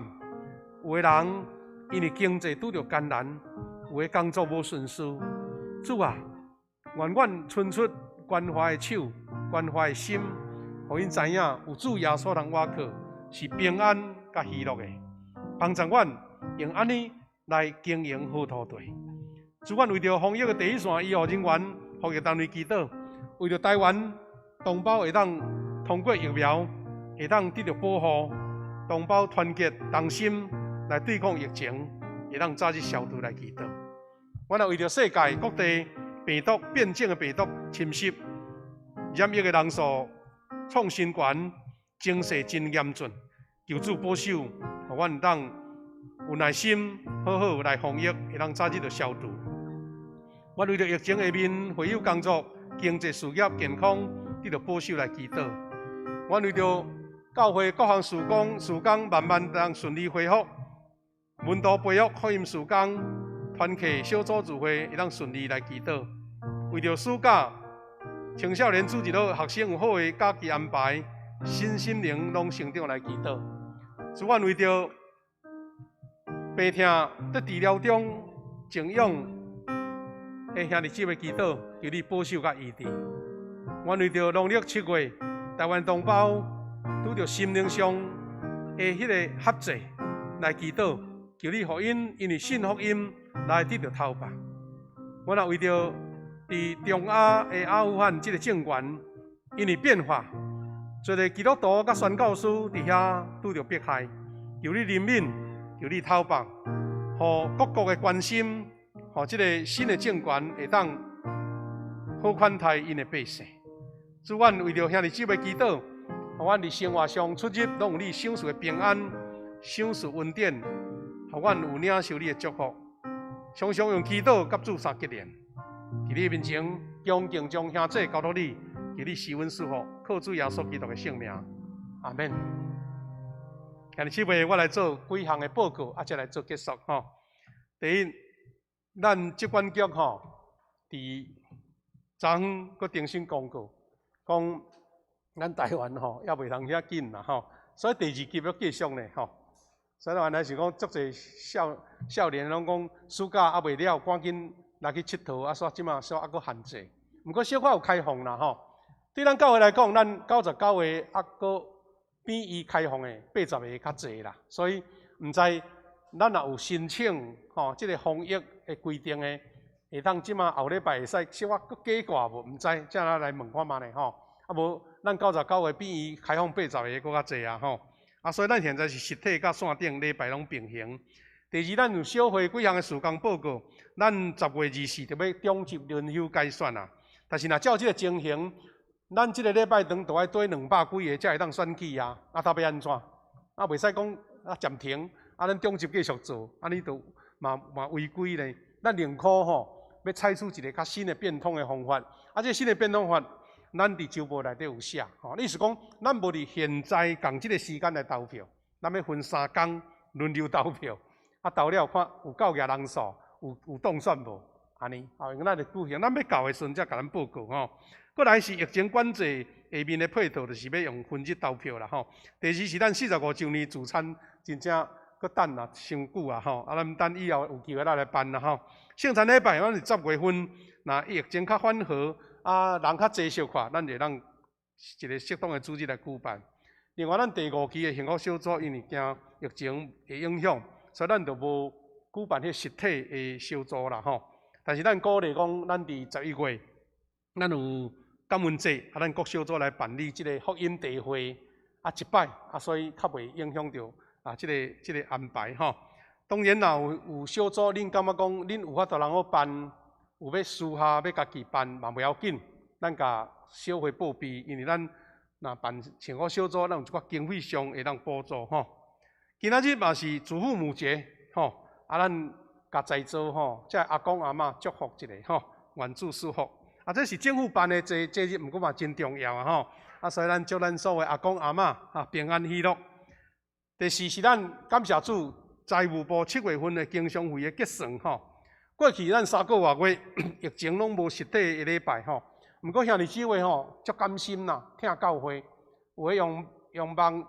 有的人因為經濟拄著艱難，有的工作無順遂。主啊，願阮伸出關懷的手、關懷的心，予𪜶知影有主耶穌通倚靠，是平安佮喜樂的。幫助阮用按呢來經營好土地。主，阮為著防疫的第一線醫護人員、防疫單位祈禱，為著台灣同胞會當通過疫苗，會當得著保護，同胞團結同心來對抗疫情，會當早日消除來祈禱。阮也為著世界各地病毒變種的病毒侵襲，染疫的人數創新高，情勢真嚴峻，求主保守，予阮當有耐心，好好來防疫，會當早日著消除。阮為著疫情下面會友工作、經濟事業、健康得著保守來祈禱。阮為著教會各項事工、事工慢慢當順利恢復，門徒培育福音事工、團契小組聚會會當順利來祈禱。為著暑假青少年主日學學生有好的假期安排，身心靈攏成長來祈禱。主，阮為著病痛佇治療中靜養的兄弟姊妹祈禱，求你保守佮醫治。阮為著農曆七月台灣同胞拄著心靈上的彼个轄制來祈禱，求你予𪜶因為信福音來得著頭髮。阮也為著佇中亞的阿富汗這个政權，因為變化，濟個基督徒佮宣教師佇遐拄著迫害，求你憐憫，求你透放，予各國的關心，予這个新的政權會當好款待𪜶的百姓。主，阮為著兄弟姊妹祈禱，予阮佇生活上出入攏有你賞賜的平安，賞賜恩典，予阮有領受你的祝福。常常用祈禱佮主相結連，佇你面前恭敬將兄弟交託你，求你賜恩賜福，靠主耶穌基督的聖名，阿們。兄弟姊妹，我來做幾項的報告，啊，才來做結束吼。第一，咱疾管局吼，佇昨昏閣重新公告，講咱台灣吼猶袂通遐緊啦吼，所以第二級欲繼續呢吼。所以原來是講足濟少少年攏講暑假猶未了，趕緊來去𨑨迌，啊，煞這馬煞猶閣限制。毋過小可有開放啦吼。對咱教會來講，咱99個猶閣比伊開放的80個較濟啦。所以毋知咱若有申請吼，這个防疫的規定的，會當這馬後禮拜會使小可閣加掛無？毋知，才來來問看覓咧吼。啊無，咱九十九個比伊開放八十個閣較濟啊吼。啊，所以咱現在是實體佮線頂禮拜攏並行。第二，咱有小會幾項的事工報告，咱10月24就欲長執輪休改選啊。但是若照這个情形，咱這个禮拜堂就愛綴200幾个才會當選舉啊。啊，到欲按怎？啊，袂使講啊暫停，啊，咱長執繼續做，按呢就嘛嘛違規咧。咱寧可吼，欲採取一个較新的變通的方法。啊，這个新的變通法，咱佇週報內底有寫，吼，意思講，咱無佇現在仝這个時間來投票，咱欲分三工輪流投票，啊，投了看有夠額人數，有有當選無？按呢，吼，因為咱會舉行，咱欲到的時陣才共咱報告吼。過來是疫情管制下面的配套，就是欲用分日投票啦吼。第二是咱45週年聚餐，真正閣等啊，傷久啊吼，啊，咱等以後有機會咱來辦啦吼。聖餐禮拜，咱是10月份，若疫情較緩和。啊，人較濟小可，咱會當一个適當的主日來舉辦。另外，咱第五期的幸福小組，因為驚疫情的影響，所以咱就無舉辦彼實體的小組啦吼。但是咱鼓勵講，咱佇11月，咱有感恩節，啊，咱各小組來辦理這个福音聚會，啊，一擺，啊，所以較袂影響著啊，這个這个安排吼。當然，若有有小組，恁感覺講恁有法度通好辦？有欲私下欲家己辦嘛袂要緊，咱共小會報備，因為咱若辦幸福小組，咱有一寡經費上會當補助吼。今仔日嘛是祖父母節吼，啊，咱共在座吼，這阿公阿嬤祝福一下吼，願主賜福。啊，這是政府辦的節節日，毋過嘛真重要啊吼。啊，所以咱祝咱所有阿公阿嬤啊平安喜樂。第四是咱感謝主，財務部7月份的經常費的結算吼。過去咱3個外月疫情攏無實體的禮拜吼，毋過兄弟姊妹吼足甘心啦，疼教會，有的用用網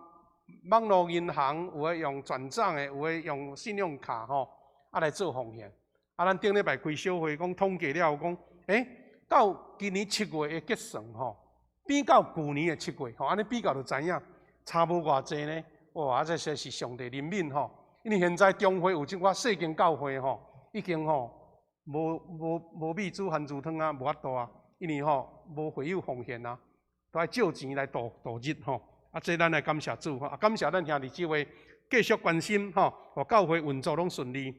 網路銀行，有的用轉帳的，有的用信用卡吼，啊來做奉獻。啊，咱頂禮拜開小會講統計了講，欸，到今年七月的結算吼，比較舊年的七月吼，按呢比較就知影差無偌濟呢。哇，啊這實是上帝憐憫吼，因為現在中會有這寡細間教會吼，已經吼。無無無米煮番薯湯啊，無法度啊，因為吼無會友奉獻啊，都愛借錢來度度日吼。啊，這咱來感謝主吼，啊，感謝咱兄弟姊妹繼續關心吼，予教會運作攏順利。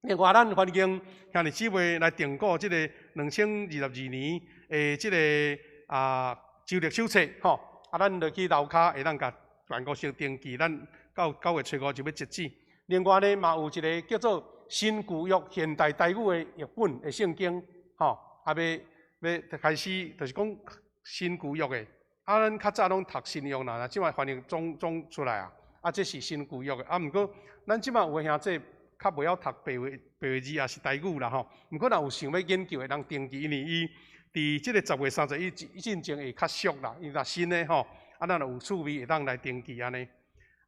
另外，咱歡迎兄弟姊妹來訂購這个2022年的這个啊周曆手冊吼。啊，咱落去樓跤會當共全國先登記，咱到9月初5就欲截止。另外呢，嘛有一个叫做新舊約現代台語的譯本的聖經，吼，啊，欲欲開始就是講新舊約的，啊，咱較早攏讀新約啦，這馬翻譯總總出來啊，啊，這是新舊約的，啊，毋過咱這馬有的兄弟較袂曉讀白話白話字，也是台語啦，吼，毋過若有想欲研究的人登記，因為伊佇這个10月31進前會較俗啦，因為若新的吼，啊，咱若有趣味會當來登記按呢。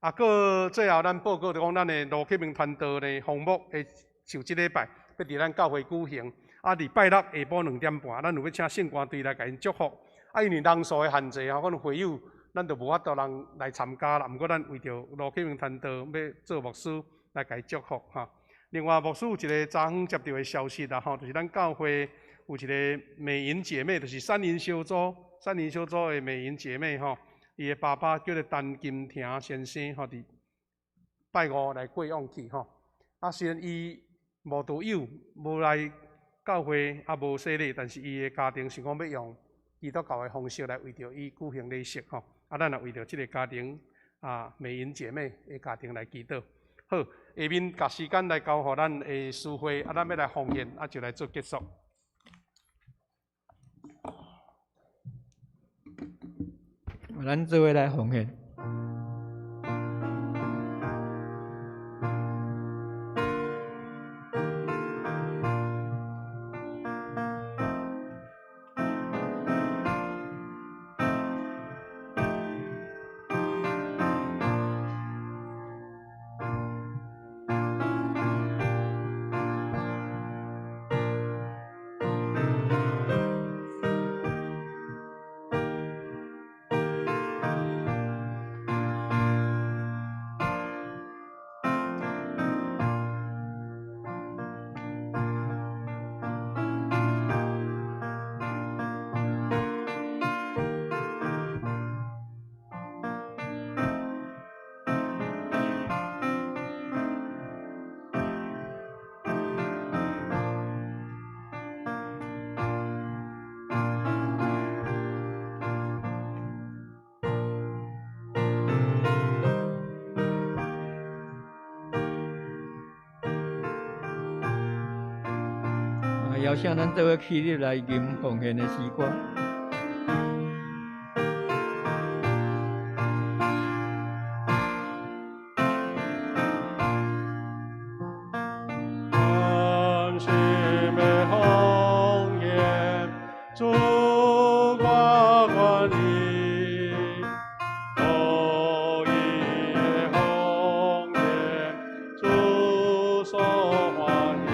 啊，閣最後咱報告就講，咱的盧啟明傳道呢，訪牧會受這禮拜欲佇咱教會舉行。啊，禮拜六下晡2點半，咱有欲請聖歌隊來共𪜶祝福。啊，因為人數的限制吼，可能會友咱就無法度人來參加啦。毋過咱為著盧啟明傳道欲做牧師來共伊祝福吼。另外，牧師有一个昨昏接著的消息啦吼，就是咱教會有一个美銀姐妹，就是三林小組、三林小組的美銀姐妹吼，伊的爸爸叫做陳金亭先生吼，佇拜五來過往去吼。啊，雖然伊無道友，無來教會，啊無洗禮，但是伊的家庭想講欲用基督教的方式來為著伊舉行禮式吼。啊，咱也為著這个家庭啊，美銀姐妹的家庭來祈禱。好，下面共時間來交予咱的司會，啊，咱欲來奉獻，啊，就來做結束。咱做伙來奉獻。邀請咱做伙起立來吟奉獻的詩歌。甘心的奉獻，主我願意，樂意的奉獻，主所歡喜。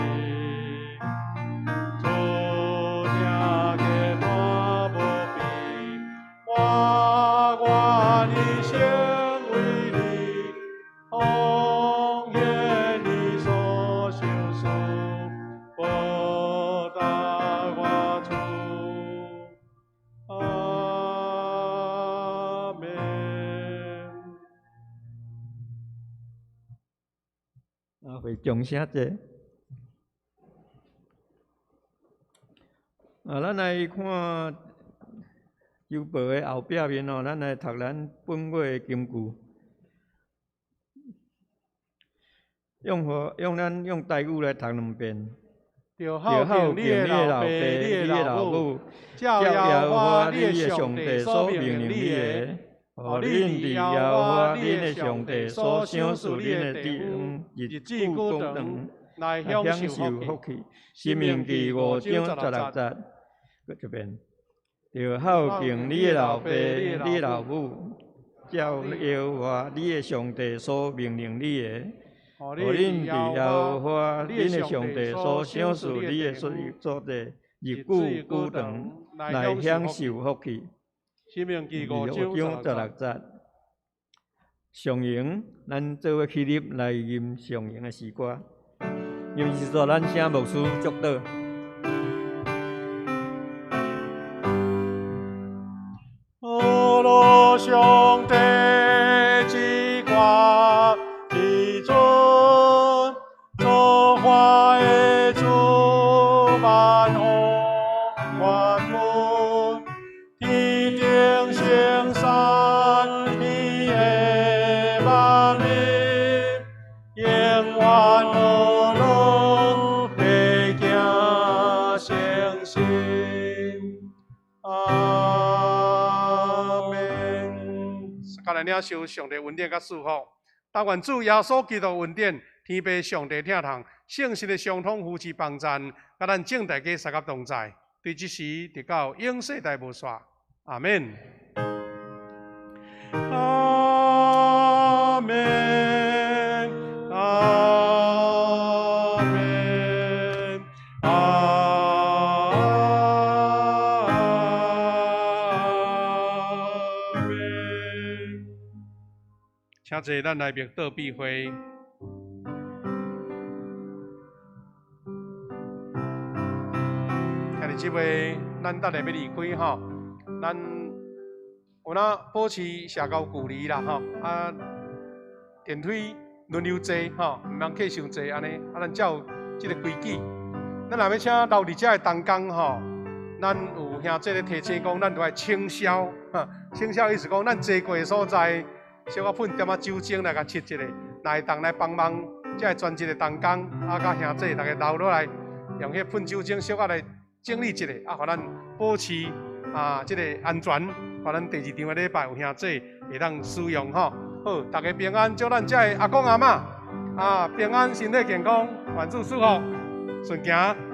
主聽見看無比，我願意成為你，奉獻你所賞賜，報答我主。阿們。啊，會掌聲者。啊，咱來看周報的後壁面哦，咱來讀咱本月的金句。用咱用台語來讀兩遍。著孝敬你的老爸、你的老母，照耶和華你的上帝所命令你的，予恁佇耶和華恁的上帝所賞賜恁的地方，日子久長，來享受福氣。申命記5章16節，閣一遍。著孝敬你的老爸、你的老母，照耶和華你的上帝所命令你的，予恁佇耶和華恁的上帝所賞賜你的所在，日久久長，來享受福氣。申命記5章16節。上榮，咱做伙起立來吟上榮的詩歌。吟詩歌，咱請牧師祝禱。阿羅上帝之國之尊，造化的主萬王萬君，天頂聖山你的萬民，永遠阿羅地行誠實。阿們。來領受上帝恩典佮祝福，但願主耶穌基督恩典，天父上帝疼痛，聖神的相通扶持幫贊，佮咱眾大家相佮同在。對這時直到永世代無煞。阿們。阿們，阿們，阿們。請坐，咱來默禱閉會。兄弟姊妹，咱等下欲離開吼，咱有哪保持社交距離啦吼，啊，電梯輪流坐吼，毋通客傷濟按呢，啊，咱照這个規矩。咱若欲請留佇遮的同工吼，咱有兄姊咧提醒講，咱著愛清消，清消意思講，咱坐過的所在，小可噴點仔酒精來共拭一下，若會當來幫忙，遮的專職的同工，啊，佮兄姊逐家留落來，用彼噴酒精小可來整理一下，啊，予咱保持啊，這个安全，予咱第二場的禮拜有兄姊會當使用吼。好，逐家平安，祝咱遮的阿公阿嬤啊平安，身體健康，願主賜福，順行。